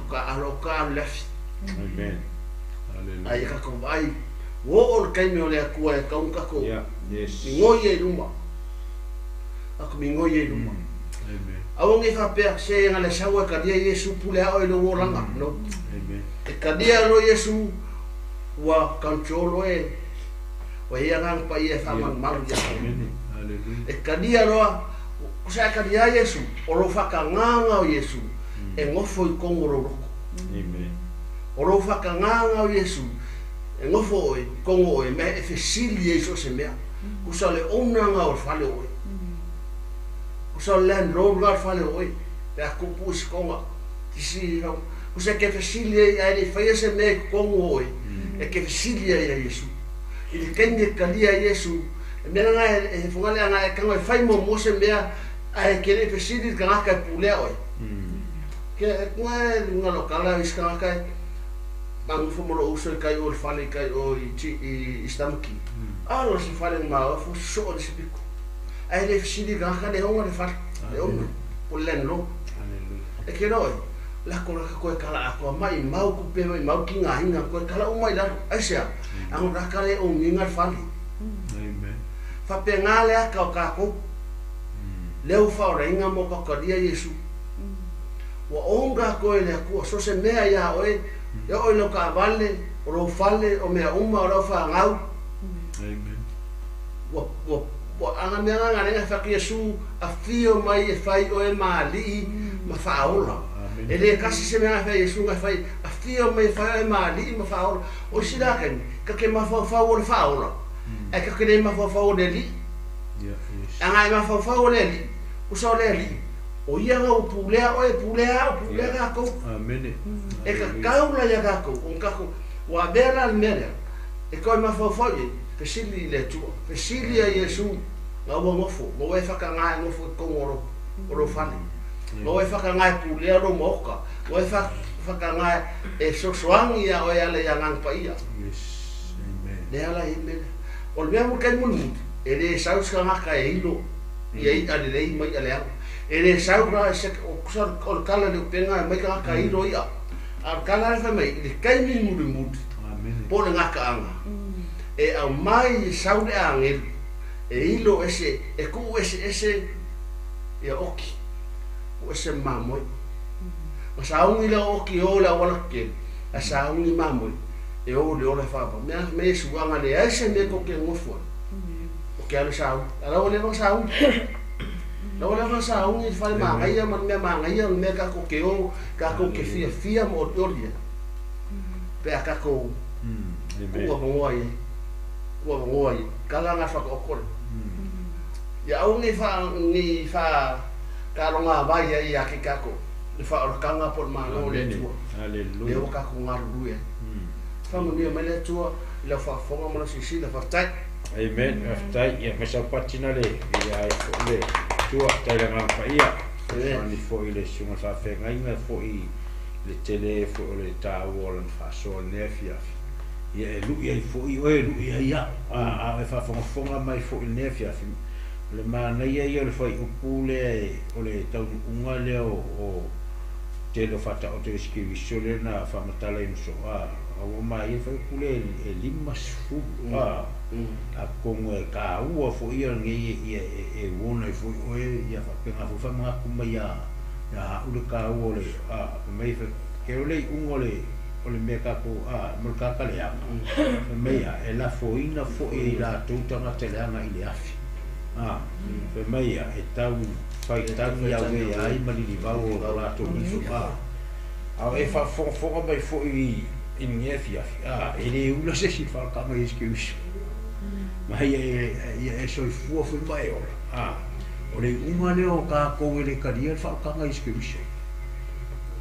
Ka alo ka alo lefi. Amen. Hallelujah. Ai kākou ai. Wo o le kaime o lea kua e kaun kākou. Yeah. Yes. Mingoi e luma. Ako mingoi e luma. Amen. Awa ngi whapea se ngā le saua e karia Yesu pule ao i lo oranga. No. Amen. E karia lo Yesu ua control oe. Wa ia ngā pa ia e whamanu maru ia. Amen. Hallelujah. E karia roa, kusa e karia Yesu, o lo whakanganga o Yesu, e ngofo i kongo ro roko. Amen. O lo whakanganga o Yesu, e ngofo oe, kongo oe, mea e fesili e iso se mea. Kusa le onanga o whale oe. Kusa le landlord nga whale oe, pe a kupu isi konga. Tisi, kusa ke fesili e ai le whaia se mea i kongo oe, e ke fesili e a Yesu. I le kaini e kalia Yesu, e mea ngā e whangale anga e kanga e whai mo mo se mea a e kere fesili ka ngaka e pulea oe. Ke e kunga e lunga lokala i skangaka e mangufu molo uso i kai o le whale i kai o i stamaki. Alo se whale ngā o fu so o le sepiko. A e le fesili ka ngaka le honga le whale. Le honga. Po le lo. E ke roe, la kola ka koe kala akoa mai mau kupe mai mau ki ngā hinga koe kala umai laro. Ai sea, ango raka le o nginga le whale. Amen. Whape ngā lea ka o kākou. Leo whaora inga mō kakaria Yesu. Wa onga koe lea kua, so se mea ia oe, ia oe lau ka wale, o rau whale, o mea uma, o rau whaangau. Amen. Wa anga mea ngā ngā whaki Yesu, a whio mai e whai oe maali'i ma whaola. E le kasi se mea ngā whai Yesu ngā whai, a whio mai e whai oe maali'i ma whaola. O isi rā kani, ka ke mawhauwhau o le whaola. E ka kene mawhauwhau o le li. Anga e mawhauwhau o le li, usa o le li. O ia ngā o pulea oe, pulea o pulea kākou. Amen. E ka kaula ia kākou, o kākou, wa mea la le mea lea. E koe mawhauwhau e, fesili i le tua. Fesili a Yesu, ngā ua ngofo, ngā ua e whakangā e ngofo i kongo o ro whale. Ngā ua e whakangā e pulea ro maoka. Ngā ua e whakangā e sosoangi ia oe ale ia ngangpa ia. Yes. Amen. Le ala e mea. O le mea mo kai muli, e le sau skangaka e ilo, ia i ale lei mai ale au. E le sau ra se o kusa o le kala le upenga e mai kangaka ilo ia. A le kala le mai, i le kai mi muli muli. Amen. Po le ngaka anga. E au mai sau le angelu, e ilo ese, e ku ese ese, ia oki, o ese mamoi. Ma saungi le oki o le awala kele, a saungi mamoi. E o le ola whapa. Mea me suanga le aise me ko ke ngofua. O ke alu sau. Ala o le wang sau. La o le wang sau ngi whale maangaia, ma mea maangaia, mea kako ke o, kako ke fia fia mo o oria. Pea kako kua mangoa i. Kua mangoa i. Kala ngā whaka okore. Ia au ngi wha, ngi wha, ka ronga vai ai a ke kako. Le faaolataga po o le malo o le Atua lea ua tatou galulue ai. Faamanuia mai le Atua i lau faafofoga ma lau silasila. Faafetai. Amen. Faafetai. Ia mai saupatina le ia ai foi le Atua. Faafetai i le Agaga Paia. Fesoasoani foi i le susuga faafeagaiga foi le tele foi o le taua o lana faasoa i lenei afiafi. Ia e lui ai foi oe, e lui ai au. A o e faafogafoga mai foi i lenei afiafi, o le manaia ia o le fuaiupu lea o le taunuuga lea o tele o faataoto i Iesu Keriso lea na faamatala i Nuso. A ua maia le fuaiupu lea e 50. A atonu e taua foi ia lenei ia e uona ai foi oe ia faapena foi faamanatu mai ia au le taua o le mai ke o le iuga o le mea tatou mo le tagata leaga. Fai mai ia e lafoina foi e i latou tagata leaga i le afi. Fai mai ia e tau faitagi auea ai ma lilivau o latou ifo. A o e faafogafoga mai foi i lenei afiafi, e le ula se isi faalakaga i Iesu Keriso. Ma ia e soifua foi ma e ola. O le iuga lea o tatou e le talia le faalakaga i Iesu Keriso.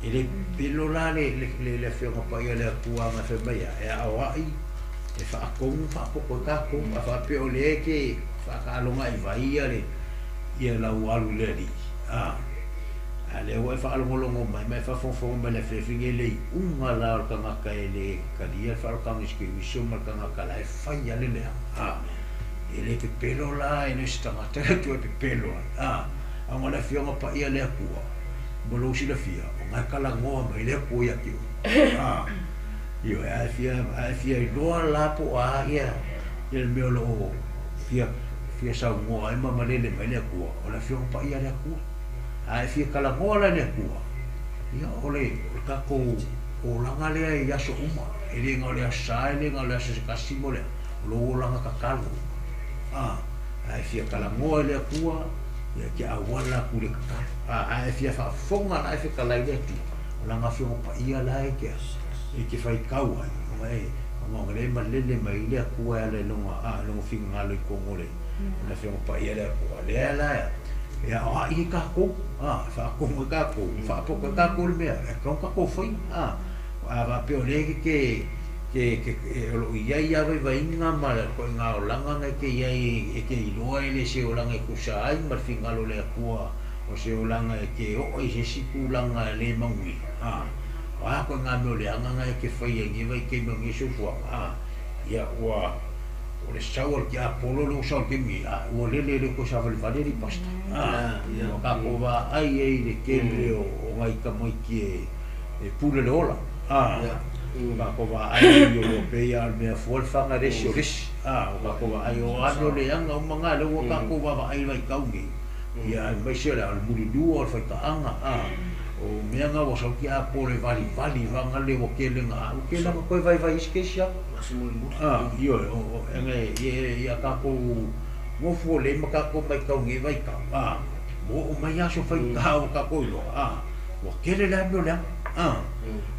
E le pelo la le afioga paia le Atua na fai mai ia, e aoai, e faatonu faapoto e tatou. A faapea o lea e te faataaloga i vai ia le ia lau alu i le alii. A lea ua e faalogologo mai ma e faafogafoga mai le afiafi nei le iuga la o le tagata e le talia le faalakaga i Iesu Keriso ma le tagata la e fai a le leaga. E le pepelo la e le se tagata le Atua e pepelo ai. A le afioga paia le Atua mo lou silafia o ngai kalagoa mai le Atua ia te oe. Ioe, a e fia iloa la po o a ia le mea o lo o fia fia saunoa ai ma malele mai le Atua, o le afioga paia le Atua. A e fia kalagoa la le Atua, ia o le tatou olaga lea i aso uma. E le na o le aso sa, e le na o le aso se tasi mo lea, o lou olaga tatalo. A e fia kalagoa i le Atua, ia te auala atu le tatalo. A e fia faafofoga la e fetalai le Atua, o lana afioga paia la e te faitau ai, ona o le malele mai le Atua e ala i lona finagalo i totonu o le afioga paia le Atua. Lea la e aoai ai tatou, faatonu ai tatou, faapoto ai tatou le mea, e tatau ona tatou faia. A faapea o lea e te o lo o i ai lava vaivaiga ma le ituaiga olaga na e te i ai e te iloa e le se olaga e tusa ai ma le finagalo o le Atua, o se olaga e te oo i se isi tulaga e le manuia. O a ituaiga mea o leaga na e te faia i nei vaitaimi o lenei soifuaga. Ia ua o le sau o le tiapolo le ua sau i le taimi nei, ua lele le toe savalivali alii pastor. Ua tatou vaai ai i le tele o nai tamaiti e pule le ola. Tatou vaai ai o lo pei lava o le mea fua le faga le isi o le isi. O tatou vaai o a mea o leaga uma na lea ua tatou vaavaai i le vaitau nei. Ia aemaise o le mulilua o le faitaaga. O mea na ua sau tiapolo e valivali vaga le ua tele na toe vaivai isi kesi atu. Ioe, ia tatou nofo o le ma tatou maitau nei vaitau. Ua oo mai aso faigata ua tatou iloa. Ua tele le a mea o leaga.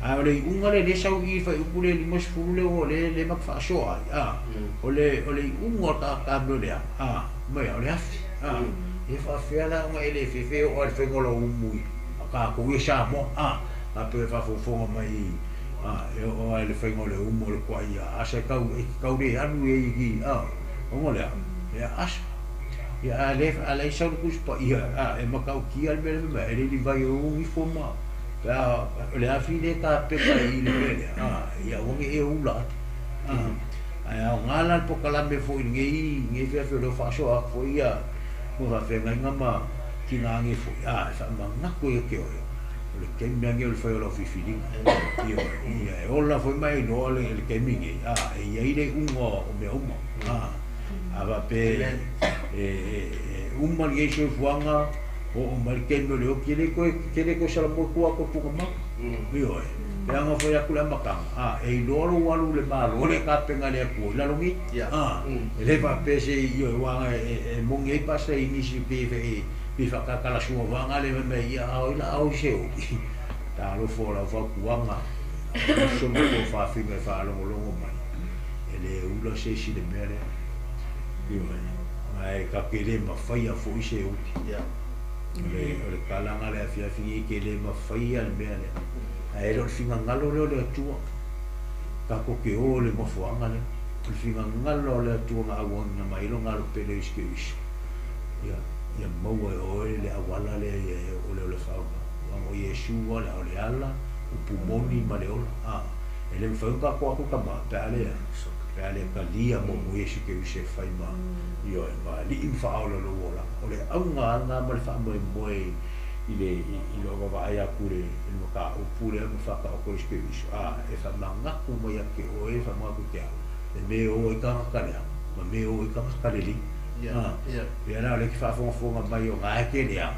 A o le iuga le le sau i fuaiupu le 50 le ua le ma faasoa ai. O le iuga o le tagata mea o leaga. Mai o le afi. E faafefea la ona e le fefe o a le faiga o lau umu i tatou ia Samoa. A pe faafogafoga mai e oo lava i le faiga o le umu o le toai asa e tau le alu ai i ona lea e aasa. Ia a leai sau le Tusi Paia e matautia le mea lea fai mai e le livai o ifo ma pe a o le afi lea e tapena i le mea lea ia aua ne i e ula atu. Ae aoga la le pokalame foi i lenei feafe o lea ua faasoa atu foi ia mo faafeagaiga ma tina age foi e faamanatu ia te oe o le taimi lava lenei o le fai o lau filifiliga. Ia e ola foi ma e iloa le taimi nei e i ai le iuga o mea uma. A faapea e uma lenei soifuaga oo mai le taimi o le oti, e le toe salamua tua atu o pugamau. Ioe, pe aga fai atu le amataga, e iloa lou alu i le malo le tapena le Atua i lalo nei. E le faapea se ioe uaga e moni ai pasa i nisi pe faatatalasua vaga le mai ia ao i la ao i se oti. Talofa o lau fautuaga, uso ma tou faafiga e faalogologo mai, e le ula se isi le mea lea. Ioe, ma e ta te le mafaia foi se oti. O le tala le afiafi ke le mafai le mea lea. Ae le o le finagalo lea o le Atua. Tatou ke o le nofoaga lea. O le finagalo o le Atua na auauina mai lo galo pele isi ke isi. Ia, ia maua e oe le auala lea ia e o le o le whaunga. Ua Iesu le o le ala, upu moni ma le ola. Ah, e le mawhai ka koa ku kama, pe ale, pe ale kalia mo mo Iesu ke isi e whai ma, io e ma li imfa au le ola. O le aunga anga ma le wha moe moe i le i lo va ai aku le i le maka upu le ma whaka o ko Iesu ke isi. Ah, e wha mangaku mai a ke oe, wha mangaku ke au. E me o i kanga kare au, ma me o i kanga kare li. Ia la le ki whaafongafonga mai o ngā ke lea.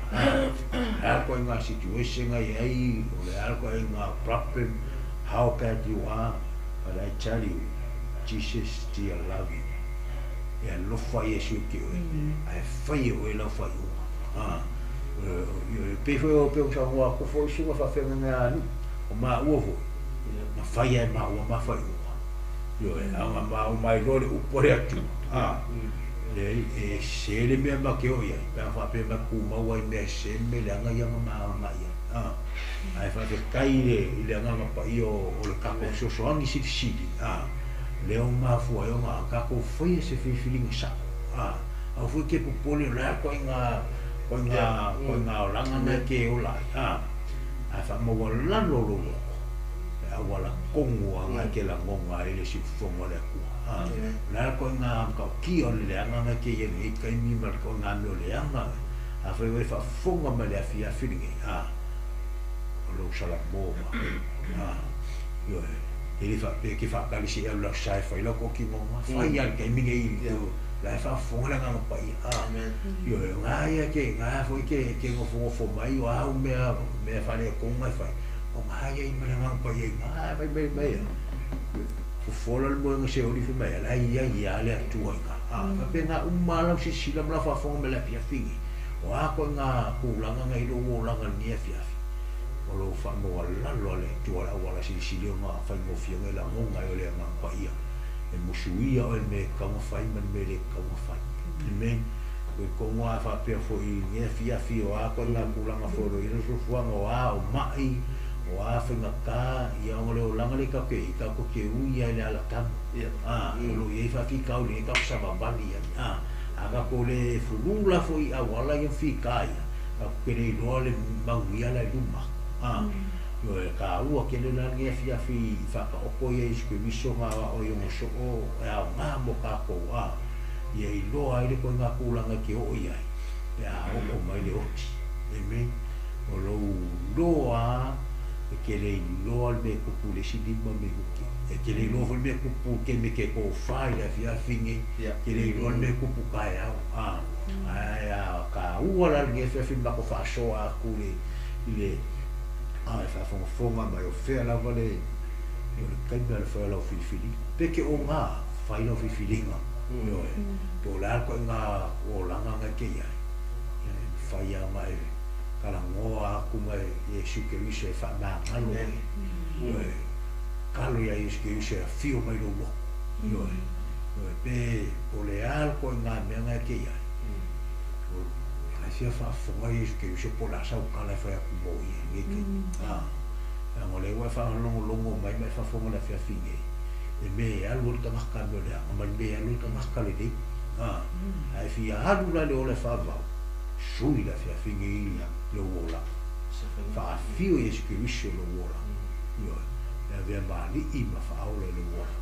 A ko ngā situation ngai ai, o le a ko ngā problem, how bad you are, but I tell you, Jesus still love you. Ia lofa Iesu ke oe. Ae whai o e lau whai o. Pe fwe o pe o sa ngua ko fo isu nga whawhenga ngā anu, o maa ua fo. Na whai ai maa ua maa whai ua. Io e, anga maa o mai lore upore atu. Le e se le mea ma ke o ia pe fa pe ma ku mau ai mea se me le anga ia ma ma ia ai fa te kai le i le anga pa i o le kako so so angi si si le o ma fu ai o nga kako foi se fi feeling sa au foi ke popole la ko nga ko nga ko nga o langa na ke o la a fa mo la lo lo a wala kongo anga ke la ngonga ile si fongo le ku la ko nga ka ki o le anga nga ke ye le kai mi ma ko nga me le anga a fa we fa fonga ma le afia feeling o lo sala mo ma yo e le fa pe ke fa ka le si la sai fa lo ko ki mo ma fa ya ke mi ngi la fa fonga la nga pa yo nga ya ke nga fo ke ke ngo fo fo mai o a me me fa le ko nga fa o nga ya i me nga pa ye nga fa me me fofola le moenga se oli fi mai la ia ia le atua inga fa pe nga uma la se sila mla fa fonga me la fia fingi o a ko nga kulanga nga ilo o langa ni fia fi o lo fa mo la lo le tua la wala si si le nga fa mo fia la ngonga yo le nga pa ia e musuia o me ka mo fa me me le ka mo fa me ko ngwa fa pe fo i ni fia fi o a ko nga kulanga fo lo ilo so fuanga o a o mai o a whenga ka, ia o le o langa le ka ke, i ka ko ke ui ia le ala tama. O lo ia i whawhi kau le ka kusavavali ia. A ka ko le furula fo i awala ia whika ia. Ka ko ke le iloa le manguia la luma. Yo e ka ua ke le langi e whiawhi i whaka oko ia i suke miso ngā o i ongo soo e au ngā mo kako. Ia iloa ai le koe ngā kūlanga ke o ia. E a oko mai le oti. Amen. O lo loa e ke le iloa le me kupu le sinima me huki. E ke le iloa me kupu ke me ke ko whai le fia fingi. Ke le iloa me kupu kai au. Ai a ka ua la le fia fingi mako whaasoa aku le i le e whaafongafonga mai o whea lava le o le kaimea le whea lau filifili. Peke o ngā whai lau filifilinga. Po le alko i ngā o langa ngai ke iai. Whai a mai kalangoa aku mai Iesu Keriso e whaamangalo e. Kalo ia Iesu Keriso e whio mai lo moko. Pe o le alko i ngā mea ngai ke iai. Ai fia whaafonga Iesu Keriso po la sau kala e whai aku mo ia nge ke. Ngo le ua whaalongolongo mai mai whaafonga le whiawhi nge. E me e alu o le tangaka me o le anga, mai me e alu o le tangaka le nei. Ai fia alu la le o le whaavau. Sui la whiawhi nge i le uola. Whaawhio Iesu Keriso le uola. E avea maali'i ma whaaola le uola.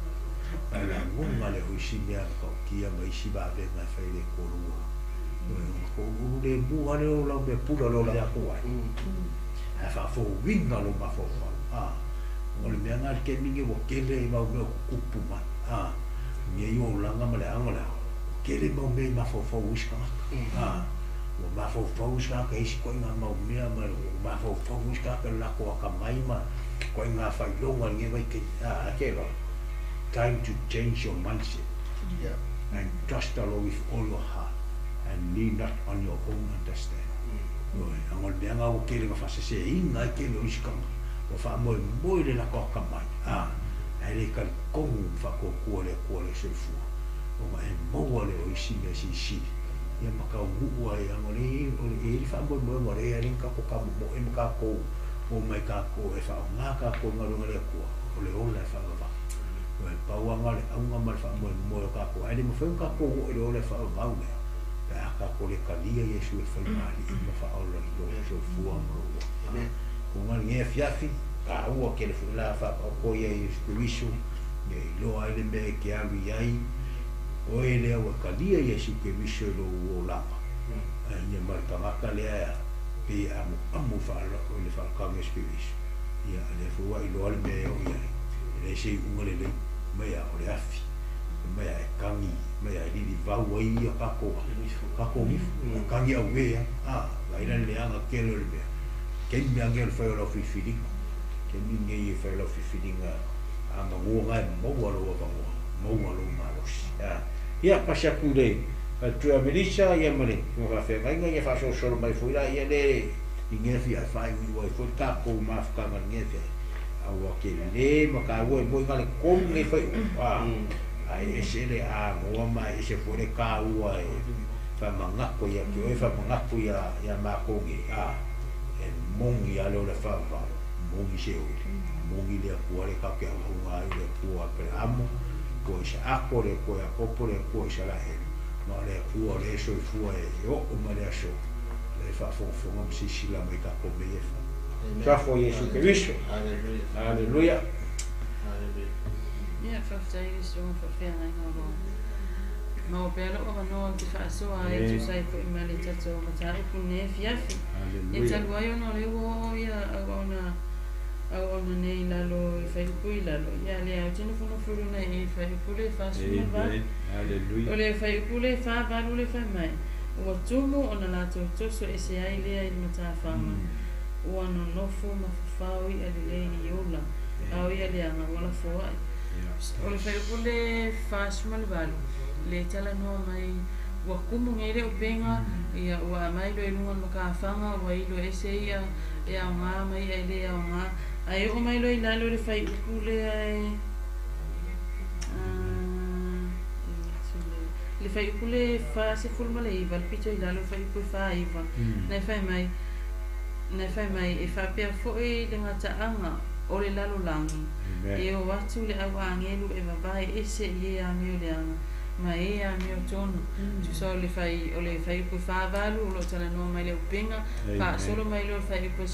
Ai la ngonga le oisi mea ka kia ma isi vaavega e whai le ko le uola. Ko ulu le mua le ola me pula le ola ako ai. Ai whaafowinga lo mawhawhau. Ngo le mea ngā ke mingi wa kele i mau mea kukupu mai. Mea i o langa ma le anga le ao. Kele mau mea i mawhawhau isi kangaka. O mawhawhau isi kangaka isi koe ngā mau mea ma o mawhawhau isi kangaka lako aka mai ma koe ngā whailonga nge vai ke ke lo. Time to change your mindset. And trust the Lord with all your heart and lean not on your own understanding. Ngo le mea ngā o kele ngā whasese inga e kele o isi kangaka. O wha moe moe le lako aka mai. Ai le kari kongu whakokua le kua le soifua. O nga e maua le o isi mea si si. Ia makaunuu ai anga o le e le faamoemoega o le e alii kako kamomoe ma kākou o mai kākou e faaaogā kākou i galuega le Atua o le ola e faavavau. O le pauaga o le auga ma le faamoemoe o kākou ae le mafai ona kākou oo i le ola e faavavau lea pe a kākou le talia Iesu e fai ma alii ma faaola i lou soifua ma lou ola. Kuga lenei afiafi taua tele foʻi la faataoto ia Iesu Keriso ia iloa ai le mea e te alu i ai oe lea ua talia Iesu Keriso i lou olaga ia ma le tagata lea pe amuamu i le faalotagi Iesu Keriso ia lea foi ua iloa le mea e oo i ai e leai se iuga lelei mai a o le afi mai a e kagi mai a e lilivau ai ia kākou kākou gifu kagi auē a vaila le leaga tele o le mea taimi age o le fai o lau filifiliga taimi lenei e fai o lau filifiliga aganua ga e maua lou avanoa maua lou malosi ia pasi atu i le faletua Melissa ia ma le faafeagaiga ia faasolosolo mai foi laia le i lenei afiafi faaiuiu ai foi le tatou mafutaga i lenei afiafi a ua tele ma taua e moi na le tolu nei faiupu ae ese le agoa ma e ese foi le taua e faamanatu ia te oe faamanatu ia matou nei e moni a le o le faavavau moni se oile moni le Atua le tatou te auauga ai o le Atua o Aperaamo Atua o Isaako le Atua o Iakopo le Atua o Isaraelu ma o le Atua o le soifua e oo mai le aso le faafogafoga ma silasila mai tatou mea ia e fai. Suafa o Iesu Keriso. Haleluia. Ia, faafetai i le susuga faafeagaiga o lo o maua pea lou avanoa ou te faasoa ai e tusa ai foi ma le tatou mataupu i lenei afiafi. Ia talu ai ona o lea ua oo ia auauna auauna nei i lalo i fuaiupu i lalo, ia lea ou te nofonofo i luna i i le fuaiupu lea e 48. O le fuaiupu lea e 48 lea fai mai, Ua tumu ona latou toso ese ai lea i le matafaga, ua nonofo ma fafao i'a lelei i ola, a o i'a leaga ua lafoa'i. O le fuaiupu le 48, le talanoa mai, ua tumu nei le upega, ia ua aumai loa i luga o le matafaga, ua ilo ese i'a e aoga ma i'a e le aoga, ae oo mai loa i lalo i le fuaiupu lea e le fuaiupu le 49, le pito i lalo o le fuaiupu e 49, na e fai mai, na e fai mai, e faapea foi le gataaga o le lalolagi, e o atu le au agelu e vavae ese i e amioleaga ma e amiotonu. Tusa o le fai, o le fuaiupu e 48 o lo o talanoa mai le upega, faasolo mai loa le fuaiupu e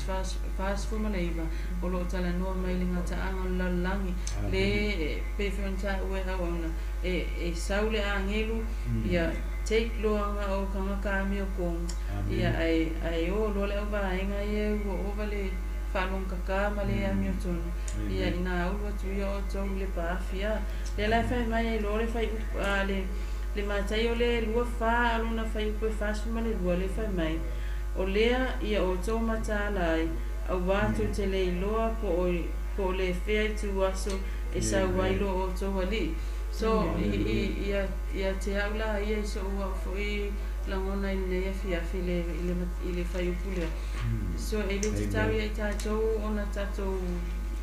49 o lo o talanoa mai le gataaga o le lalolagi, le pei foi ona taua e auauna, e, e sau le agelu, ia take loaga o tagata amiotonu, ia ae, ae o loa le auvaega ia ua ova le faalogotata ma le amiotonu, ia ina aulu atu ia outou i le paafi a. Lea la e fai mai ai loa le fuaiupu, a, le, le Mataio le 24 lona fuaiupu e 42 lea e fai mai, O lea ia outou mataala ai, auā tou te le iloa po o, po o le fea ituaso e sau ai lo outou alii. So, i, i, ia, ia te au la ia i so'u au foi lagona i lenei afiafi i le, i le, i le fuaiupu lea. So, e le tatau ia i tatou ona tatou,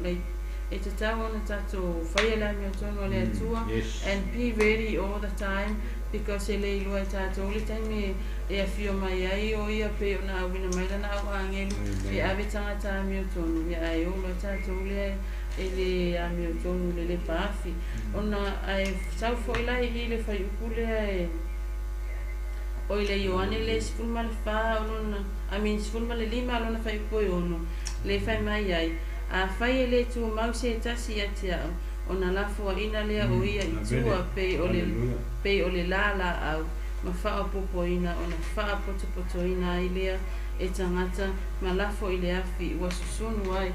like, e tatau ona tatou faia le amiotonu a le Atua and be ready all the time because e le iloa e tatou le taimi e afio mai ai o ia pei ona auina mai lana au agelu e ave tagata amiotonu ia ae o loa tatou lea e le amiotonu i le lepa afi ona ae sau foi la i i le fuaiupu lea e o i le Ioane le 14 o lona, I mean 15 lona fuaiupu e 6 le fai mai ai, Afai e le tumau se tasi ia te au, ona lafoaina lea o ia i tua pei o le, pei o le lā laau, ma faaopoopoina, ona faapotopotoina ai lea e tagata ma lafo i le afi ua susunu ai.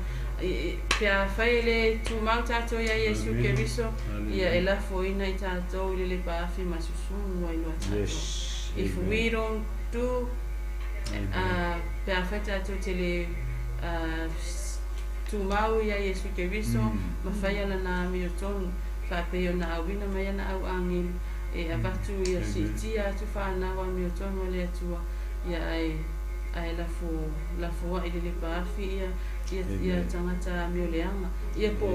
Pe afai e le tumau tatou ia Iesu Keriso, ia e lafoina i tatou i le lepa afi ma susunu ai loa tatou. If we don't do, pe afai tatou te le tumau ia Iesu Keriso ma faia lana amiotonu, faapei ona auina mai ana au agelu e avatu ia siitia atu fanau amiotonu a le Atua, ia ae ae lafo lafoa'i le lepa afi ia ia ia tagata amioleaga ia po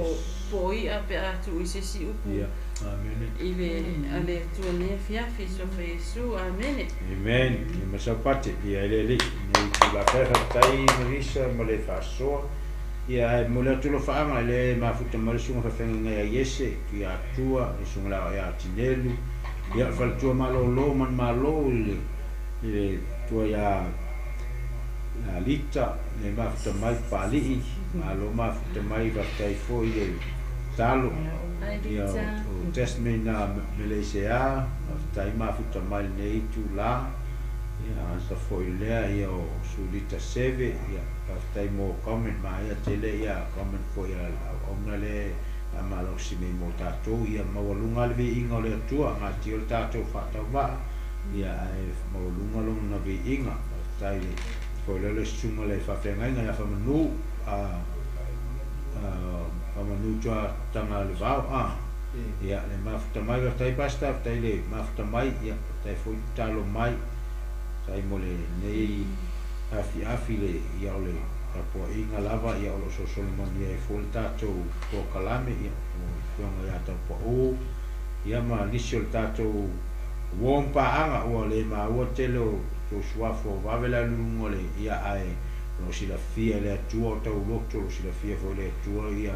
po o i'a pe a tuu i se isi upu Amene. I le a le Atua nei afiafi i suafa Iesu. Amene. Amen. Ia masapate ia ele le nei tula fa tai Marisa ma le faasoa. Ia ae momoli atu alofaga i le mafuta mai le susuga faafeagaiga ia Iese Tuiatua le susuga le ia Tinelu ia o le faletua malōlō ma le malo i le i le tua iā ia Lita le mafuta mai Papalii malo mafuta mai faafetai foi i le talo Hi ia Lita. o Desmond na Meleisea faafetai mafuta mai lenei itulā ia asa foi lea ia o Sulita Seve ia faafetai mo comment maea tele ia comment foi a auauna le faamalosi nei mo tatou ia maualuga le viiga o le Atua gatia o le tatou faatauvaa ia ae maualuga lona viiga faafetai le foi lea o le susuga le faafeagaiga ia Faamanu a Faamanu Tuataga le Vao a ia le mafuta mai faafetai Pastor faafetai le mafuta mai ia faafetai foi tatalo mai faafetai mo lenei afiafi le ia o le tapuaiga lava ia o lo o solosolo manuia ai foi le tatou polokalame ia o le afioga ia Taupau ia ma nisi o le tatou uo ma paaga ua le maua tele o tou suafa ua vave le alu i luga o le ia ae o lo o silafia e le Atua o tau loto o lo o silafia foi e le Atua ia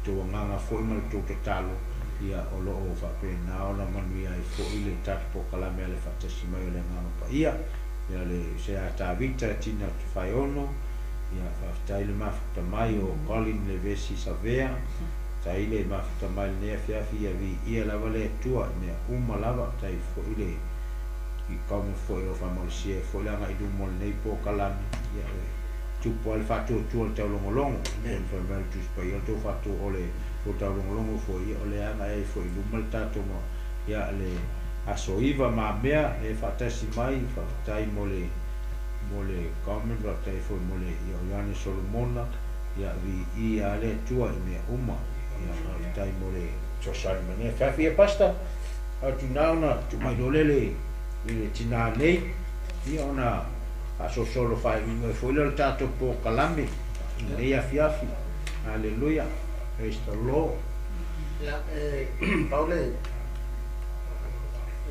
tou agaga foi ma le tou tatalo ia o lo o faapena ona manuia ai foi le tatou polokalame a le faatasi mai o le Agaga Paia ia le se a Tavita Tina Tufaeono ia faafetai le mafuta mai o Colin le Vesi Savea faafetai le mafuta mai lenei afiafi ia viia lava le Atua i mea uma lava faafetai foi le i kauga foi o lo o faamalosia ai foi le agai i luma o lenei polokalame ia e tupu lava le faatuatua i le taulogologo pei ona fai mai le Tusi Paia o le tou faatu o le tou taulogologo foi ia o le agai ai foi i luma le tatou ia le aso 9 mamea e faatasi mai faafetai mo le mo le comment faafetai foi mo le ia o Ioane Solomona ia viia le Atua i mea uma ia faafetai mo le fesoasoani mai nei afiafi. Ia Pastor atu na ona tuu mai loa lea le i le tinā nei ia ona faasolosolo faaiuiu ai foi lea o le tatou polokalame i lenei afiafi. Haleluia. Praise the Lord. Ia, e, pau le,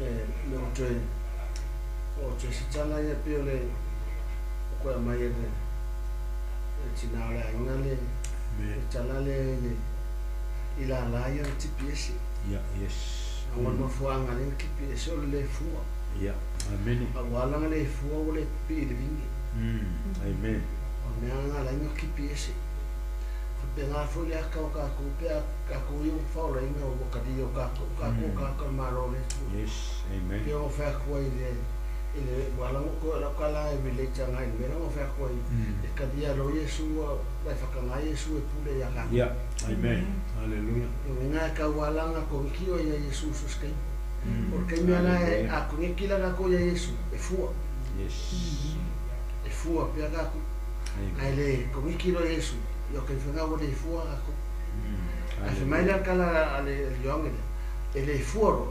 e, me o toe, o toe se tala ia pei o le, o koe mai e le, e tina o le aiga le, Amen. le tala le, le, i la la ia le tipi ese. Ia, yes. A ngol mafuanga le tipi ese o le le fua. Ia, amene. A wala nga le fua o le pi i le vingi. Amen. O mea nga la inga kipi ese. Pe ngā foi le aka o kākou, pe a kākou i o whaola inga o wakadi o kākou, kākou kākou malo le tu. Yes, amen. Pe o whea kua i le, i le walango ko la kala e relate anga i le mea o whea kua i e kadia lo Yesu a lai whakanga Yesu e pule ia kākou. Ia, amen. Hallelujah. I ngā ka walanga ko ngiki o ia Yesu suskai. O ke mea la e a ko ngiki la kākou ia Yesu e fua. Yes. E fua pe a kākou. Amen. Ai le ko ngiki lo Yesu. Io ke whanga o le fua kākou. A fe mai la kala a le young le e le fua ro.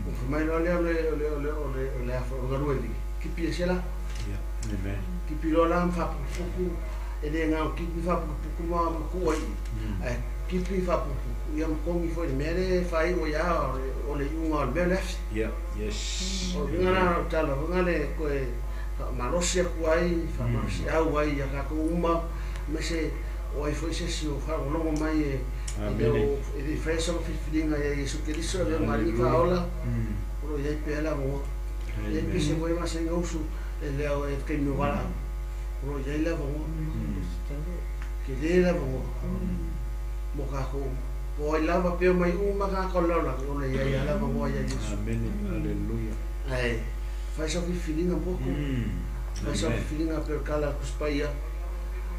O fe mai lo le le le le le le a fo ngaru e ki pi se la Ia, amen. ki pi lo la mfa puku e le ngau ki pi fa puku ma ku ai. Ai ki pi fa puku ia mo kongi fo le mere fa i o ya o le unga o le mere left. Ia, yes. O nga na tala nga le ko e malosi aku ai fa malosi au ai ia ka ko uma me se o ai foi se si o fa o longo mai e Amene. e le fresh o filfilinga ia Yesu Kristo le mari fa ola o ia pe la mo e pi se foi mas en usu e le o e ke mi wala o ia la mo ke le la mo mo ka ko o ai lava pe mai uma ka ko la la o le ia ia la mo ia Yesu. Amene. Hallelujah. Ai fai so filfilinga pouco fai so Amen. filfilinga per kala kuspaia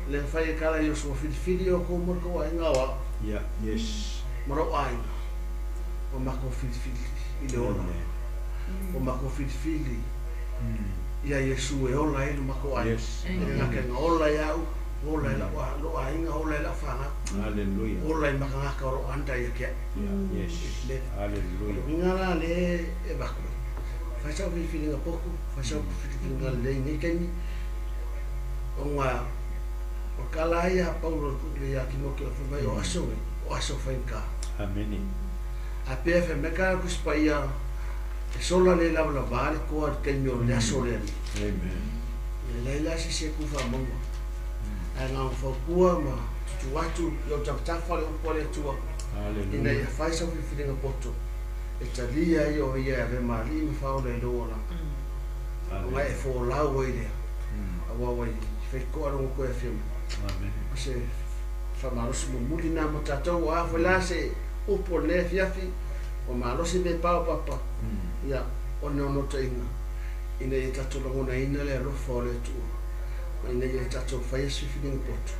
le fai kala yo so filfili o ko mo ko ai ngawa Ia, yes. maro ai o mako filfili i le ola Amen. o mako filfili ia Yesu e ola e mako ai Yes. e nga ke ola ia u ola la wa lo ai nga ola la fanga Hallelujah. ola i makanga ka ro anda ia ke Ia, yes. Hallelujah. nga la le e bako fai sa filfili nga poku fai sa filfili nga le ni kemi o nga o kala ia Paulo le ia ki mo ke o mai o aso o aso fai ka Amene. A pea fe me ka ku spaia e sola le lava la vale ko al ke mi o le aso le. Amen. Ia le la se se ku fa monga. Ai ngā whakua ma tutu atu i o tafatafa le upo le tua. Hallelujah. Ina ia whai sau whiwhiringa poto. E talia i o ia ave maali ma whaola i loa la. O ngai e fōlau ai lea. A wawa i whaikoa rongo koe a whima. Amen. O se whamalosi mumuli nā mo tātou o awha la se upo le fiafi o malosi me pao papa. Ia o ne ono te inga. Ina ia tātou langona ina le alofa o le tua. Ma ina ia tātou whaia whiwhiringa poto.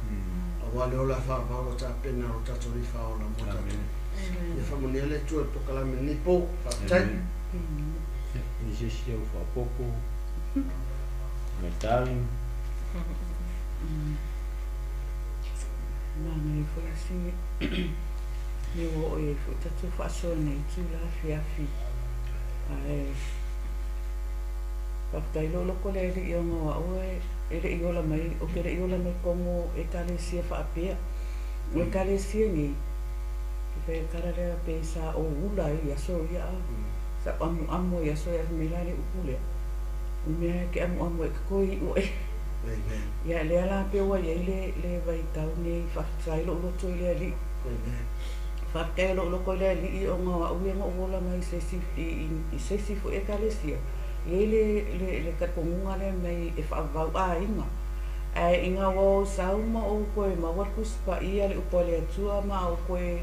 A wā le ola wha wā tā pena o tātou ri wha ola mo tātou. Amen. Ia whamonia le tua e pokalame ni pō. Whaatai. Ni se si au whapopo. Ngai tali. Nā ngai foi si me o e foi tatu whaasoa nei tū la fiafi. Ai whakatai lolo le ele i o ngā oe ele i ola mai o ke le i ola mai kongo e kalesia whaapea. O e kalesia nei ki whai kara lea pe sa o ula i aso ia a. Sa amu amu i aso ia me la le upulea. O mea ke amu amu e kakoi o e. Amen. Ia lea la pe ua iai le vai tau nei whakatai lo loto i le ali. Amen. Whakatai lo loko i le ali i o ngā au ia ngā uola mai se si i se si fo e kalesia. Iai le kakongunga le mai e whaavau a inga. Ai inga wau sauma o koe ma wakuspa ia le upo le atua ma o koe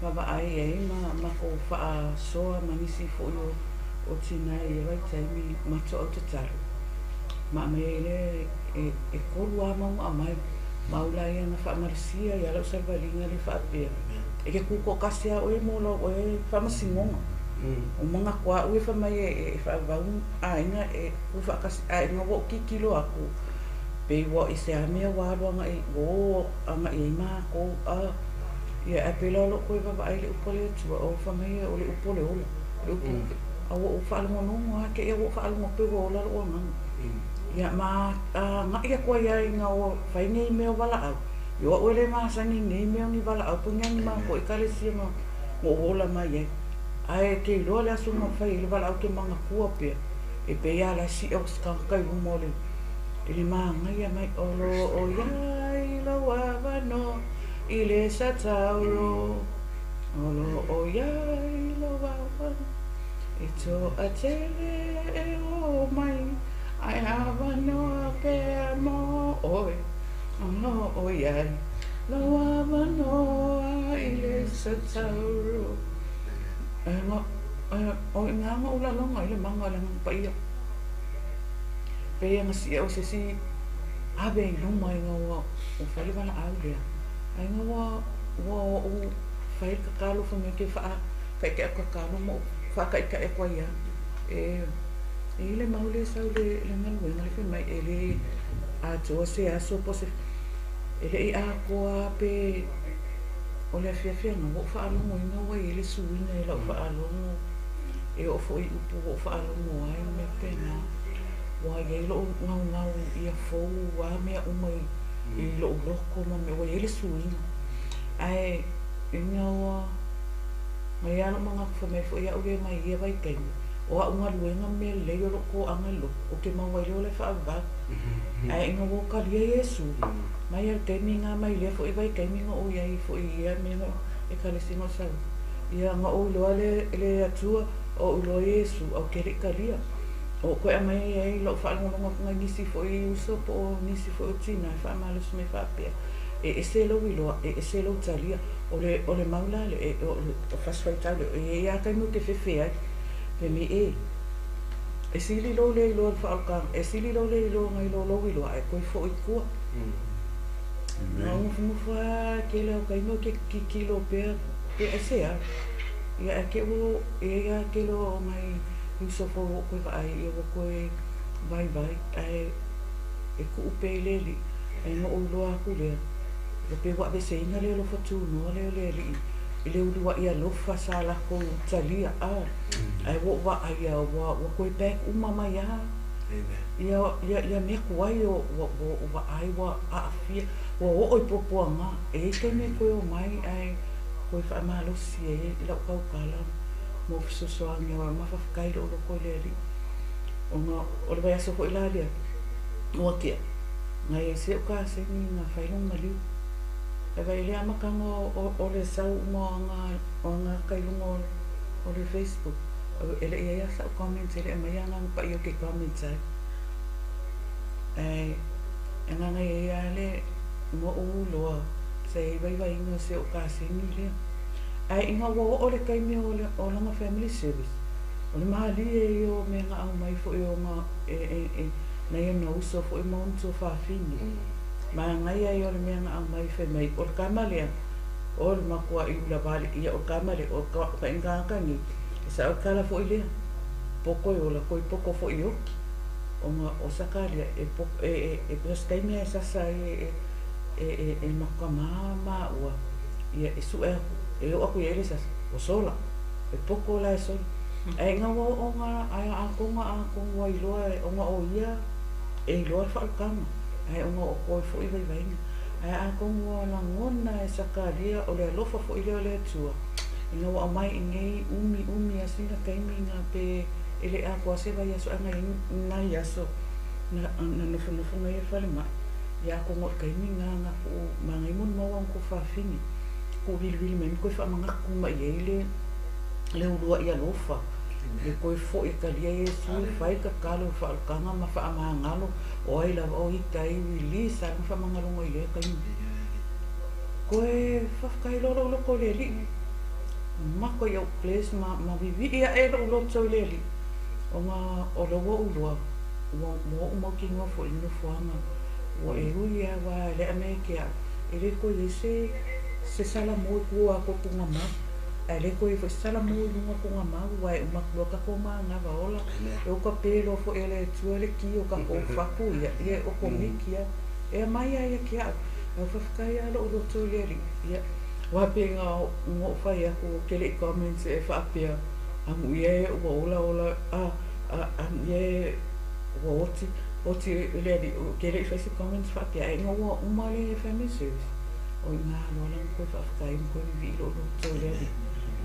ma ai ai ma ko whaasoa ma nisi fo i o tina i vai taimi mato au te taro. Ma me le e kolu a maunga mai maula ia na whaamarasia ia lau salvalinga le whaapea. E ke kuko kasi a oe mō lau oe whaamasingonga. O manga kua ue whamai e whaavau a inga e ku whaakasi a inga wo kikilo aku. Pe wa i se amea wāroanga i wō anga i mā ko a ia a pela lo koe wawa ai le upole atua o whamai e o le upole ola. Le upole. A wo o whaalongonongo a ke ia wo whaalongo pe wo ola lo anganga. Ia ma ngā ia koe ia i ngā o whai nei mea wala au. Ia o le māsangi nei mea ni wala au punga ni mā ko i kalesia ngā ola mai ai. Ai te iloa le aso ngā whai i le wala au ke manga kua pea. E pe ia la si au skankai humo le. I le maanga ia mai olo o ia i lau awano i le satauro. Olo o ia i lau awano. E toa tele e o mai. Ai awanoa pea mo oi, ono o iai, lau awanoa i le satauro. O i ngā ngā ulalonga i le manga le ngā paia. Pea ngā si au se si awe i luma i ngā ua o whai wala au lea. Ai ngā ua o whai kakalo wha mea ke wha kaikea kakalo mo wha kaikea kwa ia. E le mau le sau le ngaluenga le whai e le atoa se aso po se e le i a koa pe o le afiafia ngā wau whaalongo i ngā wai e le suina e lau whaalongo e o fo i upu wau whaalongo ai mea pena wai e lo ngau ngau ia fou wā mea umai i lo loko ma mea wai e le suina ai i ngā wā ngai alo manga kuwha mai fo ia ue mai ia vai taimi o a unga luenga me lei o loko anga loko o te maua i leo le whaavau. Ai inga wōka lia Yesu. Mai al taimi ngā mai lea fo i vai taimi ngā o iai fo i ia me ngā e kalesi ngā sau. Ia ngā o iloa le atua o iloa Yesu au ke rika lia. O koe a mai ai lau whaalongolonga ko ngai nisi fo i uso po o nisi fo o tina e whaamalosi me whaapea. E ese lau iloa, e ese lau talia. O le maula le, o whaswai tau le, e ia taimi o te whewhe ai. Pe me e, e sili lo le iloa le whaalkanga, e sili lo le iloa ngai lo lo iloa, e koe fo i kua. Ngā ungufungufu a ke leo kaimo ke kikilo pea, pe e se a. Ia e ke o, e ia ke lo ngai usofo o koe waai, ia o koe vai vai, e e ku upe leli, e ngo uloa aku lea. Lo pe wa vese inga leo lo fatu noa leo le li. I le uluwa ia lofa sa lako talia a. Ai wo wa ai ia wa koe back uma mai a. Ia ia mea kuai o wa ai wa aafia wa o oi popoanga e te me koe o mai ai koe whaamalosi e i lau kaukala Mo fesoasoani aua e mafafakai lo'u loko i le Alii ona o le vaiaso fo'i la lea ua tea nai ai se'u kasegi na fai logo maliu e vaai i le amataga o le sau uma o aga o aga i luga o le Facebook e le'i ai a sa'u comments e le aumaia agaga paia ou te comments ai ae agaga e iai a le ua ou iloa sa iai vaivaiga o se o'u kasegi lea ae ina ua oo le taimi o lana family service o le malie ia o mea na aumai fo'i ona e nai ona uso fo'i ma ona tuafafine magaia ia o le mea na aumai fai mai o le kama lea o le matua'i ulavale ia o le kama lea o ka ina tagata nei e sa'o tala fo'i lea poko e ola toe poko fo'i e oki ona o sakalia e e e se taimi e sasa ai e matamā maua ia e su'e aku e oo atu iai le sasa ua sola e poko la e sola ae ina ua oo ae atoga atonu ua iloa ona o ia e iloa le faalukaga ae ona o toe fo'i vaivaiga ae atonu ua lagona e sakalia o le alofa fo'i lea o le Atua ina ua aumai i nei umi umi asina taimi na pe e le atoa se vaiaso ae nai aso na nofonofo nai e falema'i ia atonu o le taimi lena na tuu magai molimau a ona tuafafine tuu vilivili mai ma toe faamanatu mai ai le ulua'i alofa le toe fo'i e talia Iesu e fai tatalo faalukaga ma faamagalo o ai lava o ita ai release a ma faamagaloga i lea taimi toe faafetai loa lou loto i le Alii mako i au bless ma vivi'i a'e lo'u loto i le Alii ona o lea ua ou iloa ua o'u mautinoa fo'i i le nofoaga ua e ui a uā e le mea e ke a'u e lē toe iai se salamo i tua atu o tugamau ae lē toe iai fo'i se salamo i luga o tugamau uae uma atu loa tatou magava ola e uka pē loa fo'i e le Atua le ki o tatou fatu ia ia e okomiki a e aumai a ia ke a'u ae faafetai a lo'u loto i le Alii ia ua pei ona ou fai atu ou te le'i comments e faapea amuia e ua ola ola amuia e ua oti oti i le Alii ou te le'i fai se comments faapea ae ina ua uma le family service o iga loa lana toe faafetai ma toe vivi'i lo'u loto i le Alii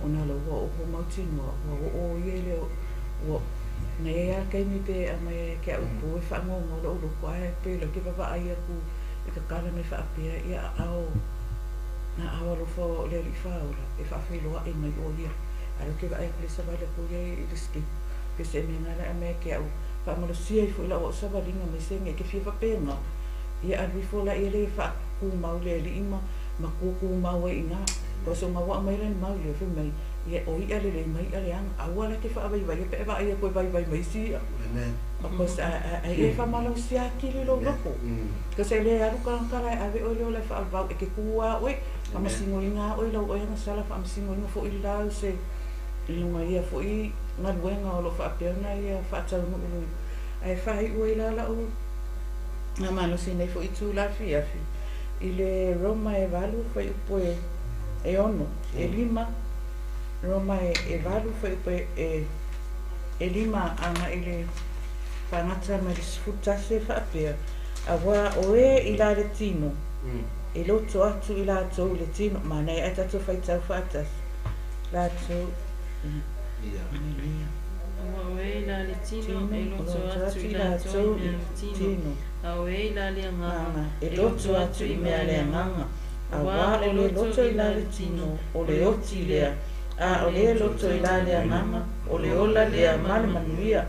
ona la ua ou mautinoa ua o'o ia i le ua na iai a taimi pe aumai ai ia te a'u po e faanoanoa lo'u loto ae pei o lea ou te vaavaai atu i tatala mai faapea ia aao na aao alofa o le Alii faaola e faafeiloa'i mai o ia ae ou te vaai atu le savali atu ia i le skip pe se mea na le aumai ia te a'u faamalosia ai fo'i la'u a'u savaliga mai se ge ke fia faapega ia alu ifo laia le faatumau le Alii ma tutumau ai iga cause ona ua aumai lana mau lea fai mai ia o i'a lelei ma i'a leaga aua la te faavaivaia pe e vaai atu e vaivai mai isi i'a because ae e faamalosia atili lou loto cause e lē alu tagata la e ave oe le ola e faavavau e te tu a oe faamasinoina a oe lau oe agasala faamasinoina fo'i lau se i luga ia fo'i galuega o lo'o faapea ona ia faataunuu ae faai'u ai la la'u gamalosi nei fo'i itu lafiafi i le Roma e 8 fuaiupu e 6 e 5 Roma e 8 fuaiupu e 5 aga'i le fagata mai le 11 e faapea auā o e i la le tino e loto atu i latou i le tino manaia ae tatou faitau faatasi latou aleluia. Aua o e i la le tino e loto atu i latou i mea le tino, a o e i la le agaga e loto atu i mea le agaga. Auā o le loto i la le tino, o le oti lea, a o le loto i la le agaga, o le ola lea ma le manuia.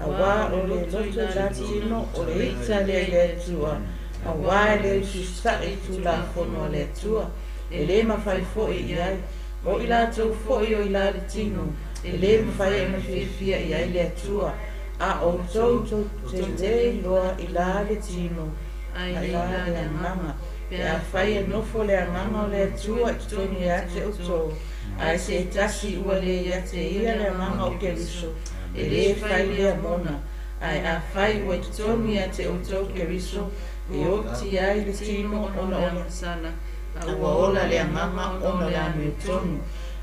Auā o le loto i la le tino, o le ita lea i le Atua, auā e le usisa'i i tulafono a le Atua, e lē mafai fo'i i ai. O i latou fo'i o i la le tino, e lē mafai ona fiafia i ai le Atua, a outou tou te lē iloa i la le tino, Ae ae i la la le le agaga. agaga, Pe pe afai afai e e nofo nofo le le agaga agaga o o le le Atua Atua i i totonu totonu ia ia te te outou, outou, ae ae se se tasi tasi ua ua lē lē ia ia te te ia ia le le agaga agaga o o Keriso, Keriso, e e lē lē fai fai lea lea mona. mona. Ae Ae afai afai ua ua i i totonu totonu ia ia te te outou outou Keriso, Keriso, e ua oti oti ai ai le le tino tino ona ona o le o le agasala, a a ua ua ola ola le le agaga agaga ona ona o o le le amiotonu. amiotonu.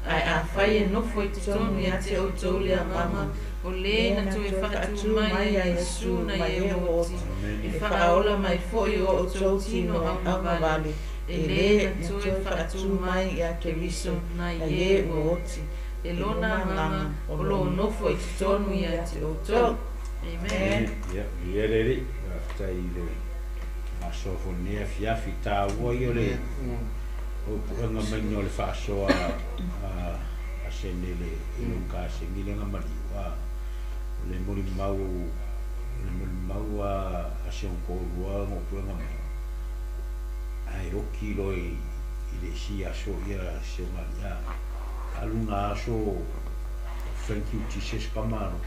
Ae Ae afai afai e e nofo nofo i i totonu totonu ia ia te te outou outou le le agaga, agaga, o lē lē na na toe toe faatū faatū mai mai ai a Iesu Iesu na mai e e ua ua oti, oti, e e faaola faaola mai mai fo'i fo'i o o outou outou tino tino augavale, augavale, e e lē lē na na toe toe faatū faatū mai mai ia Keriso Keriso na na ie ie ua ua oti. oti. E lona agaga o lo o nofo i totonu ia te outou. Amen. Ia, ia le alii, faafetai i le faasoa foi i lenei afiafi taua ia o le puepuega maiga o le faasoa a sene i le lou kasegi lea na maliu a o le molimau o le molimau a si ona toalua na puega mai ae oki loa i le isi aso ia si ona alii a alu aso thank you Jesus ka malo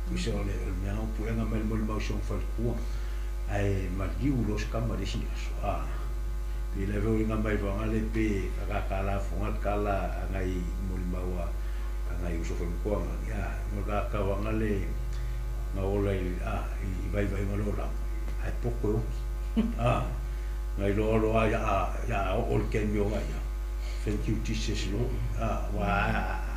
tusa o le mea na puega mai le molimau si ona faletua ae maliu loa se kama le isi aso a pe le uiga mai faga le pe akakalafoga kala agai molimau a agai uso foi makuaga ia mo kakauaga le na ola i a i vaivaiga le olaga ae poko e oki a ngai loa loa ia ia o le taimi o ia thank you Jesus lo a wa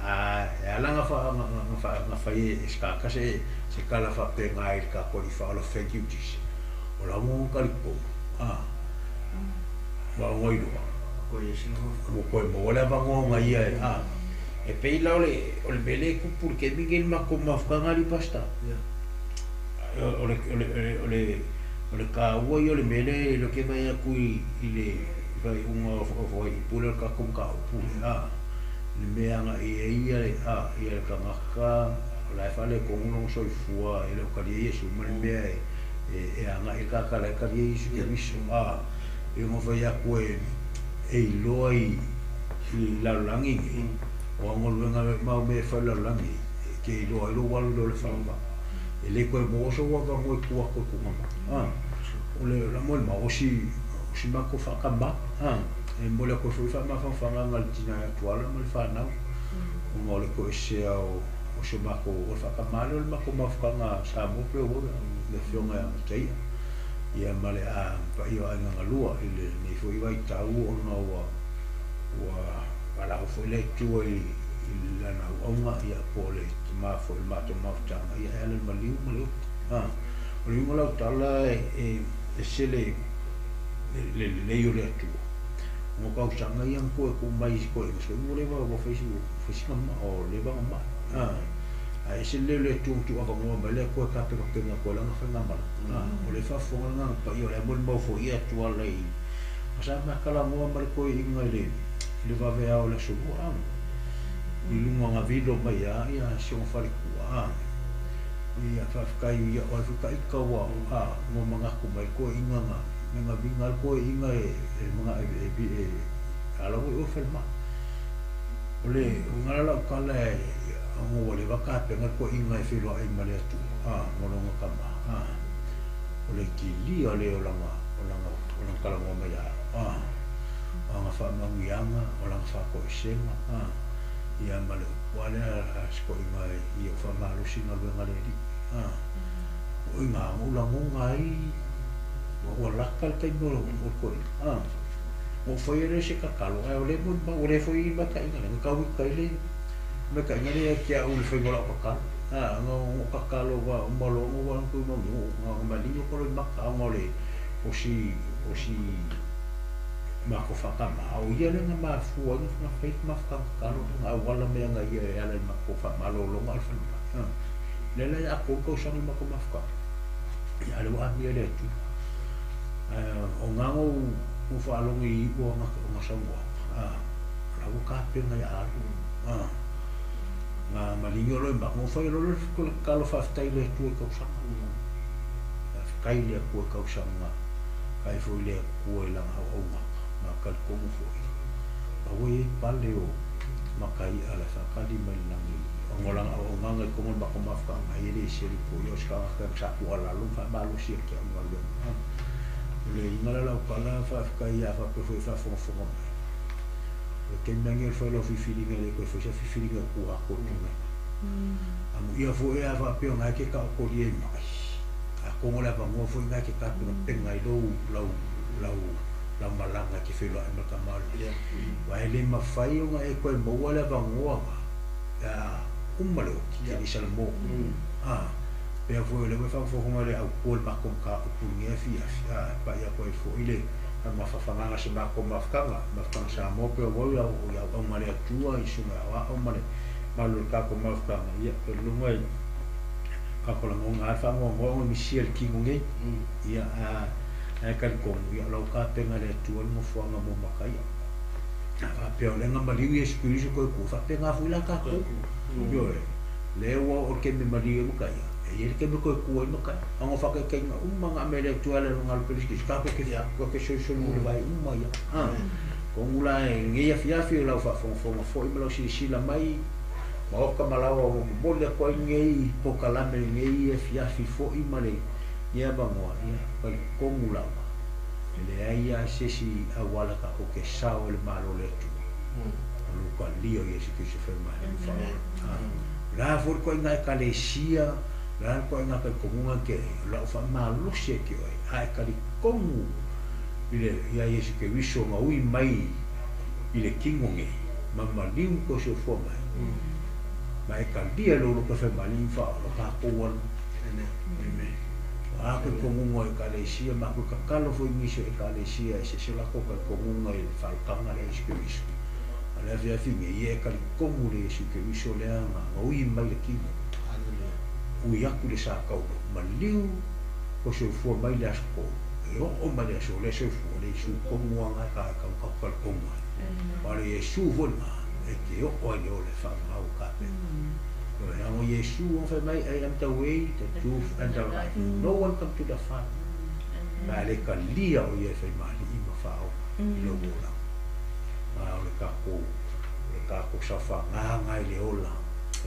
a e ala fa nga fai e se ka se se kala fa pe ngai ka ko i fa o thank you Jesus o la mo ka li ko a wa ngoi loa Ko ye sina mo koe mo le va ngai ia a e pei la o le mele kupu le kemi ngel ma ko mafukanga li pasta Yeah. o le o le o le o le ka ua i o le mele lo ke vai aku i le vai unga o foi i pule ka kom ka pule a le mea nga i e ia le a ia le kangaka o la e fale ko ngono so i fua e le o ka li Yesu ma le mea e e anga i ka ka le ka li Yesu ke miso a e ngo vai aku e e iloa i lalolagi nei o agoluega mau mea e fai lalolagi ke iloa ai lou alu lea o le faava e lē koe mo so ua vagoe ku aku e kuga mai a o le la mo le ma osi osi mako faakamā a e mo le koe foi faamafafaga le tina atu ala ma le fanau ona o le koesea o o se mako o le faakamā lea o le mako mafukaga sa mo pe ua le afioga ia mataia ia ma le a paia o aiga galua i lenei foi vaitau ona ua ua valaau foi le Atua i lana auauga ia po o le tamā foi le matou mafutaga ia e ala i le maliu ma le uta a o le uiga lau tala e ese le le lelei o le Atua mo kausaga ia na koe ku mai koe ma soi ua leva ua faisi faisiga ma o leva ga mai a a ese le le Atua tu avanoa mai le koe kapegapenga koe lana faigamala a o le faafofoga lena paia o le a molimau foi ia atu ala i ma sa makalagoa ma le koe iga i le vaveao o le asolua a i luga gavilo mai a ia si ona falekua a ia faafetai ia oe foi taʻika ua a ua manatu mai koe iga ga me gaviga le koe iga e e maga e e ala ua i oe falemai o le uiga la lau tala e ona ua leva kapega le koe iga e feloaʻi ma le Atua a ma lona kama a o le kilia le o lana o lana o lana talanoa mai ia a o aga faamanuiaga o lana faakoesega a ia ma le upu a lea a sikoʻiga ia faamalosi galuega le alii a o iga o lagoga ai ua laka le taimi o le koʻiga a o faia le se kakalo ae o le mo o le foi mataʻiga le kauika i le mataʻiga le ke au le faiga o lau kakalo a nga o kakalo wa o malongo wa ku mo nga malio ko le maka o le o si o si mako whakama o ia le nga mafua nga nga fai ma whakakalo nga wala me nga ia e ala i mako whamalolonga al whanuma le le a ko ko sangi mako mafka ia le wa mi le tu o nga o u whaalongi i ua nga o nga sangua a la u ka penga ia alu a nga malingi o loe ma ngo whai lo le ko le kalo whaftai le tu e kausanga kai le ku e kausanga kai foi le ku e langa au au ma ka komu foi ma we pale o ma kai ala sa kali mai langi o ngolanga o nganga ko mo ba ko mafka ngai le se ko yo ska ka sa ku ala lu fa ba lu si ke o le le ingala la kala fa ka ia fa pe foi fa fo fo mai le ke nangi fa lo fi fi le ko fo sa fi fi ku a ko tu mai amu ia fo e fa pe ngai ke ka ko li mai a ko ngola pa ngo fo ngai ke ka pe penga i lo lau lau la malanga ke felo ai makamalo wa ele mafai ona e koe maua le avanoa ia uma le oki ke lisa le mo a pea foi le ua faafofoga le aupua le makou mataupu i lenei afiafi a paia koe foʻi le Mafafanga se mako mafkanga mafkanga sa mo pe o ia o ia o male atua i sunga wa o male malu ka ko mafkanga ia pe lunga ka ko longa fa ngo ngo mi siel ki ngi ia a e ka ko ia lo ka penga le atua mo fuanga mo makaia fa pe o lenga maliu e spiritu ko ko fa penga fu la ka ko yo le o o ke me maliu mo kaia e ele ke me ko ko mo kai ngo fa ke ke uma nga me le atua le longa le ke ka ko ke ko ke so so mo le vai uma ia ha ko ngula e ngi ia fi la fa fo fo fo i me si la mai ma o ka malawa o mo le ko ngi po kala me ngi ia fi fo i male ia ba mo ia pa ko ngula le ai se si awala ka ko ke sao le malo le tu lo ka lio ia se ke se fe mai fa la for ko ngai ka le sia la ko ngai ka ko ngai ke la fa malo se ke oi ai ka li kongu ile ia ia se ke viso ma ui mai ile kingo ngi mama liu ko se fo mai ma e ka lia lo lo ka fe mali fa lo ka ko wal ene a ko ko ngai ka le sia ma ko ka kalo fo ngi se ka le sia se se la ko ka ko ngai fa ka ngai le se ke viso ala via fi ngi ia ka kongu le se ke viso le anga ui mai le kingo ui aku le sa kau ma liu ko se fo mai le asko e o mai le so le se fo le su kongu anga ka ka ka ka kongu ma le Yesu fo ma e te o o le o le fa ma o ka pe o Yesu o fa mai I am the way, the truth and the life. No one come to the Father. Ma le ka lia o ye fa ma li ma fa o i lo ola ma o le ka ko sa fa nga nga le ola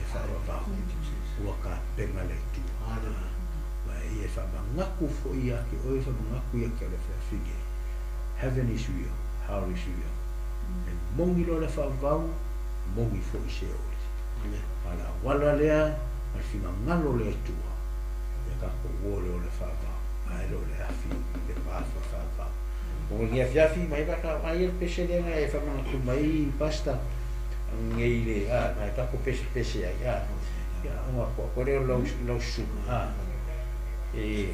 e fa va ua ka penga le tu ma e fa mangaku fo ia ke o e fa mangaku ia ke le fa fige. Heaven is real, hell is real. E mongi lo le fa vau mongi fo i se ole ala wala lea ma finga ngalo le tua ia ka ko wo le o le fa vau ai lo le afi le pa fa vau o le afi afi mai ba ka ai el pese le e fa mangaku mai pasta ngi le a mai ka ko pese pese ai a ia uma ko ko le lo lo su a e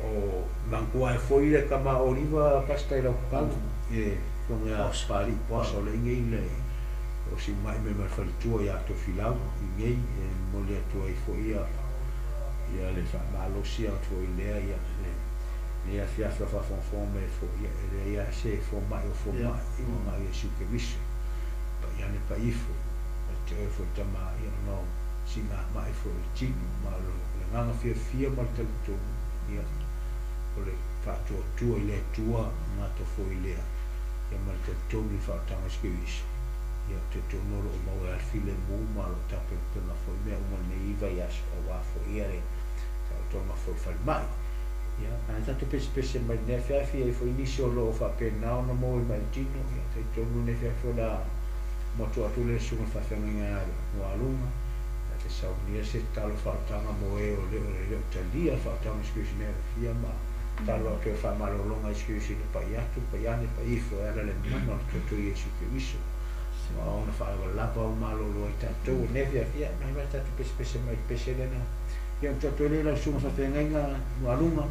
o manku ai foi le kama oliva pasta i lo palu e ko nga pali poso le ngi le o si mai me ma fa tua ia to filau ngi e mo le tua i foi ia ia le fa malo sia to ile ia le ia fia fa fa fo me fo ia le ia se fo mai o fo mai i ma ia su ke viso ia le pa ifo te o fo tama ia no singa mai fo i ma lo le nganga fia fia ma te tu ia o le fa tu tu ile tua nga to fo ile ia ma te tu mi fa tanga skivis ia te tu no lo ma o file mu ma lo ta pe pe ma fo me o ne iva ia o wa fo ia le ta to ma fo fa mai ia ana ta te pese pese mai ne fia fia i fo inisio lo fa pe na no mo mai tino ia te tu no ne fia fo la mo tu atu le sunga fa fa nga mo alunga te saunia se talo faataga mo e o le o le o talia faataga i ne fia ma talo atu e faamalologa i sikusine pai atu pai ane pai ifo e ala le mana o le toto Iesu Keriso ma ona faavalava o malolo ai tatou ne fia fia mai mai tatou pesepese mai pese lena ia o tatou le lau suga faafeagaiga aluga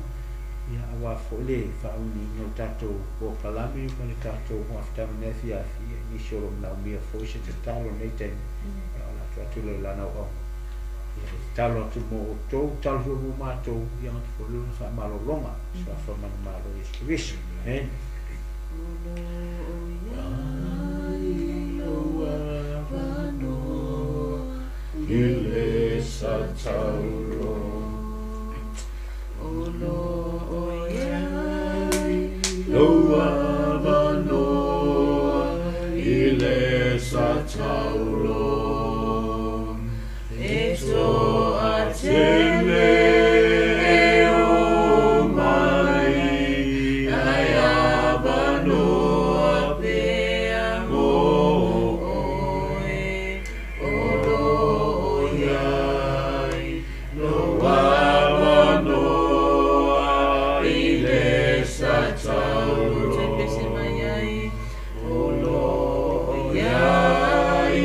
ia auā foʻi le faauniga o tatou polokalame ma le tatou afitaga ne fia fia nisi o lo manaomia foʻi se tatalo nei taimi ia o latou atu le lana auauga ia talo atu mo outou talo foi mo matou ia gata foʻi lona faamalologa soafamanumalo Iesu Keriso. Amen. Ile sa taulo Olo oiai lo avanoa ile sa taulo e toa tele e o mai ai avanoa pea mo oe olo oiai lo avanoa ile sa taulo te pese mai ai olo oiai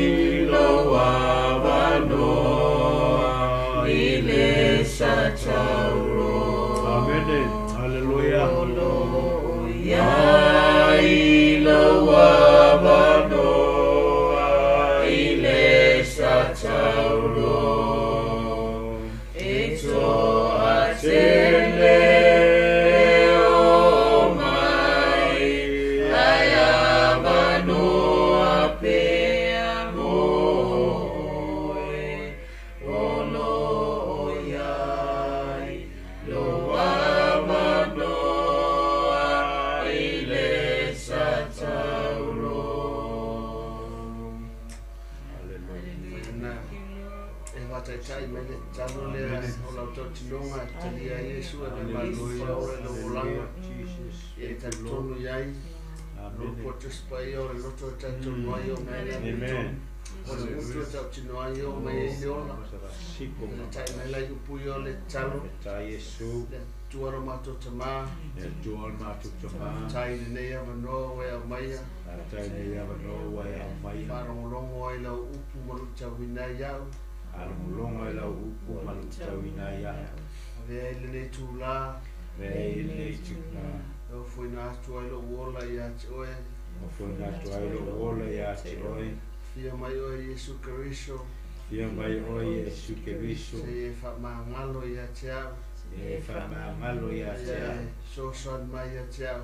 taitai mai le tatalo lea o lau tautinoga e talia ai Iesu e avea ma Alii ma Faaola i lou olaga. Ia e talitonu i ai o le Tusi Paia o le loto e talitonu ai e oo mai ai le amiotonu. O le gutu e tautino ai e oo mai ai le ola. E taitai mai la i upu ia o le tatalo. Le Atua lo matou Tama. Faafetai i lenei avanoa ua e aumaia. Faalogologo ai lau upu ma luitauina ai au. Avea ai lenei itula. E ofoina atu ai lou ola ia te oe. Afio mai oe Iesu Keriso. Se i e faamagalo ia te au. Ia e fesoasoani mai ia te au.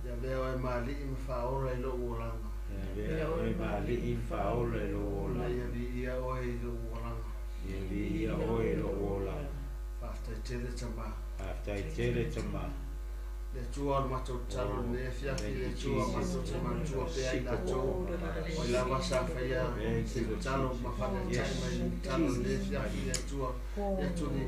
Ia avea oe ma Alii ma Faaola i lou olaga. Ina ia viia oe i lou olaga. Faafetai tele Tama. Le Atua o le matou tatalo i lenei afiafi, le Atua matou te manatua pea i latou o ai lava sa faia se tatalo ma faataitai mai le tatalo i lenei afiafi, le Atua, ia tuli i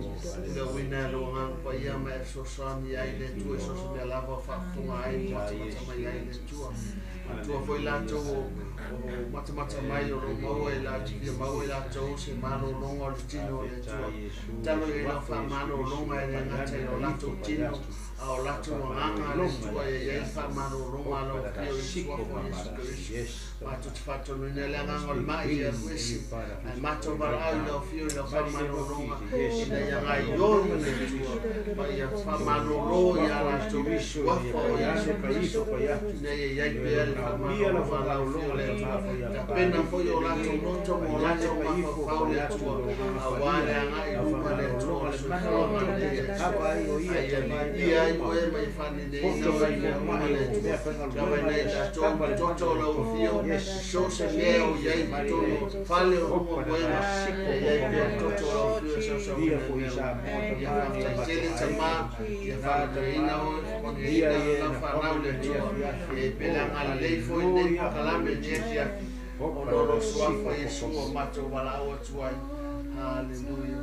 le uina e lou Agaga Paia ma e fesoasoani ai le Atua i so o se mea lava o faafofoga ai ma matamata mai ai le Atua. Manatua foi latou o matamata mai o lo o maua i latou, fia maua i latou se malologa o le tino o le Atua. Tatalo i ai lau faamalologa e le gata i lo latou tino, a o latou agaga le Atua e i ai le faamalologa a lau Afio i le Suafa o Iesu Keriso. Matou te faatonuina ai le agaga o le mai ia alu ese, ae matou valaau i lau Afio i lau faamalologa ina ia gaoioi le Atua ma ia faamalolo ia latou i le Suafa o Iesu Keriso, ina ia i ai pea le faamalologa a lau Afio le Atua. Tapena foi o latou loto ma o latou mafaufau le Atua, aua le agai i luma le Atua o le soifuaga lenei le Atua. Ae ia viia ai oe ma ia faaleleiina oe i mea uma le Atua. Lava ina i tatou ma toto o lau afio, so o se mea o i ai i totonu o fale o luga moega, ia i ai pea le toto o lau afio e sausauna i mea uma. Ia faafetai tele Tama, ia faamanuiaina oe, faamanuiaina lau fanau le Atua, ia i ai pea le agalelei foi i lenei polokalame i lenei afiafi, ona o lou Suafa Iesu ua matou valaau atu ai. Haleluia.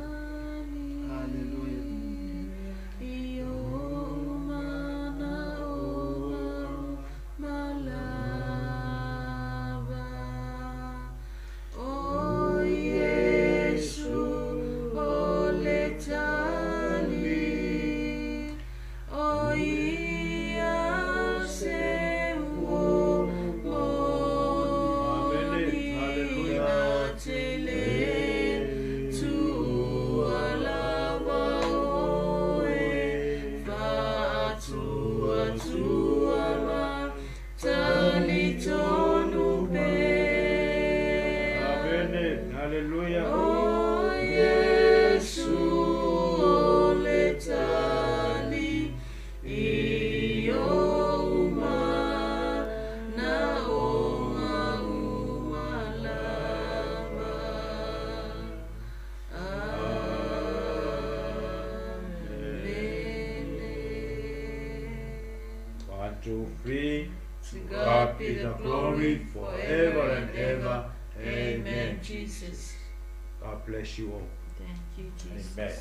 Haleluia. Two, three. To God be the glory forever and ever. Amen. Jesus. God bless you all. Thank you, Jesus. Amen.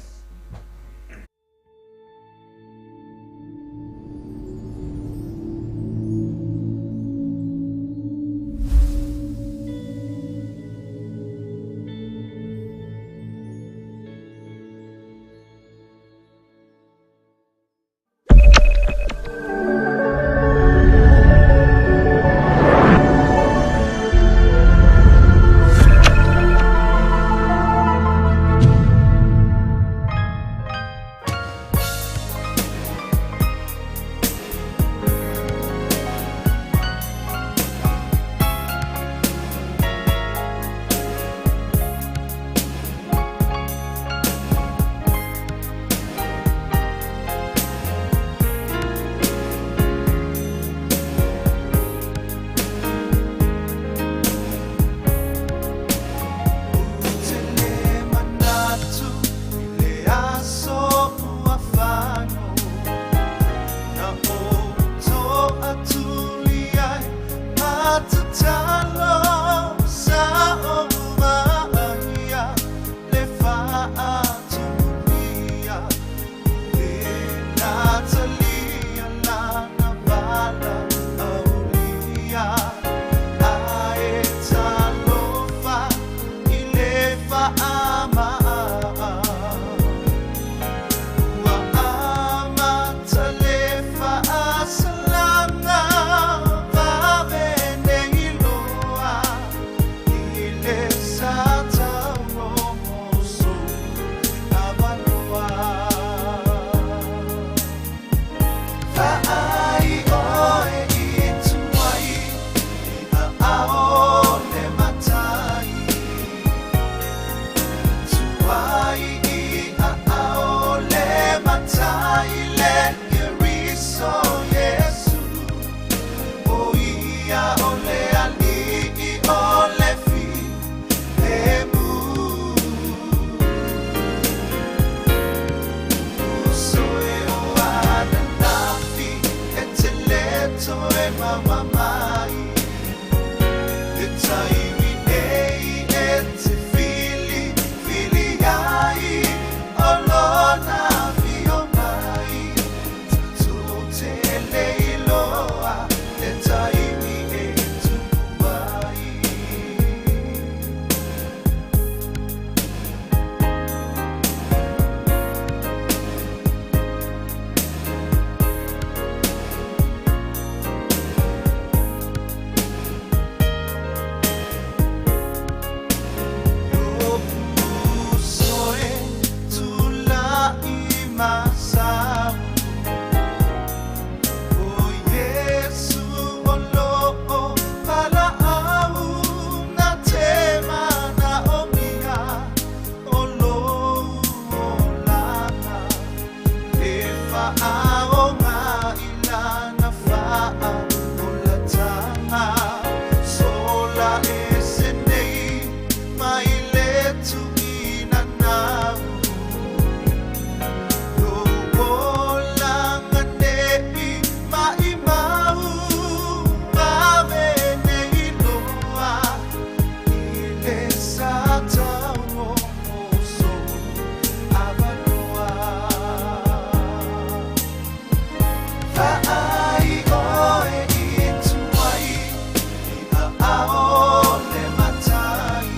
toe maua mai. Le taimi nei e te fili, fili ai o lona afio mai. Tatou te le iloa le taimi e tupu ai. Soe tulai masau O Iesu o loo valaau na te manaomia o lou olaga e faaoga i lana faaolataga sola ese nei mai le tuuina nau. Lou olaga nei maimau ave nei loa i le sa tauo o sou avanoa. Vaai oe i tuai i aao le matai.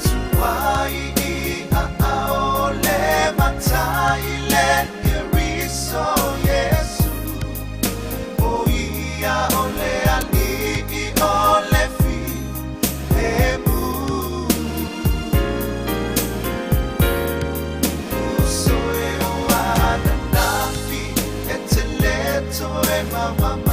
Tuai i aao le matai le Keriso Iesu. O ia o le alii o le filemu. Uso e o ananafi e te le toe maua.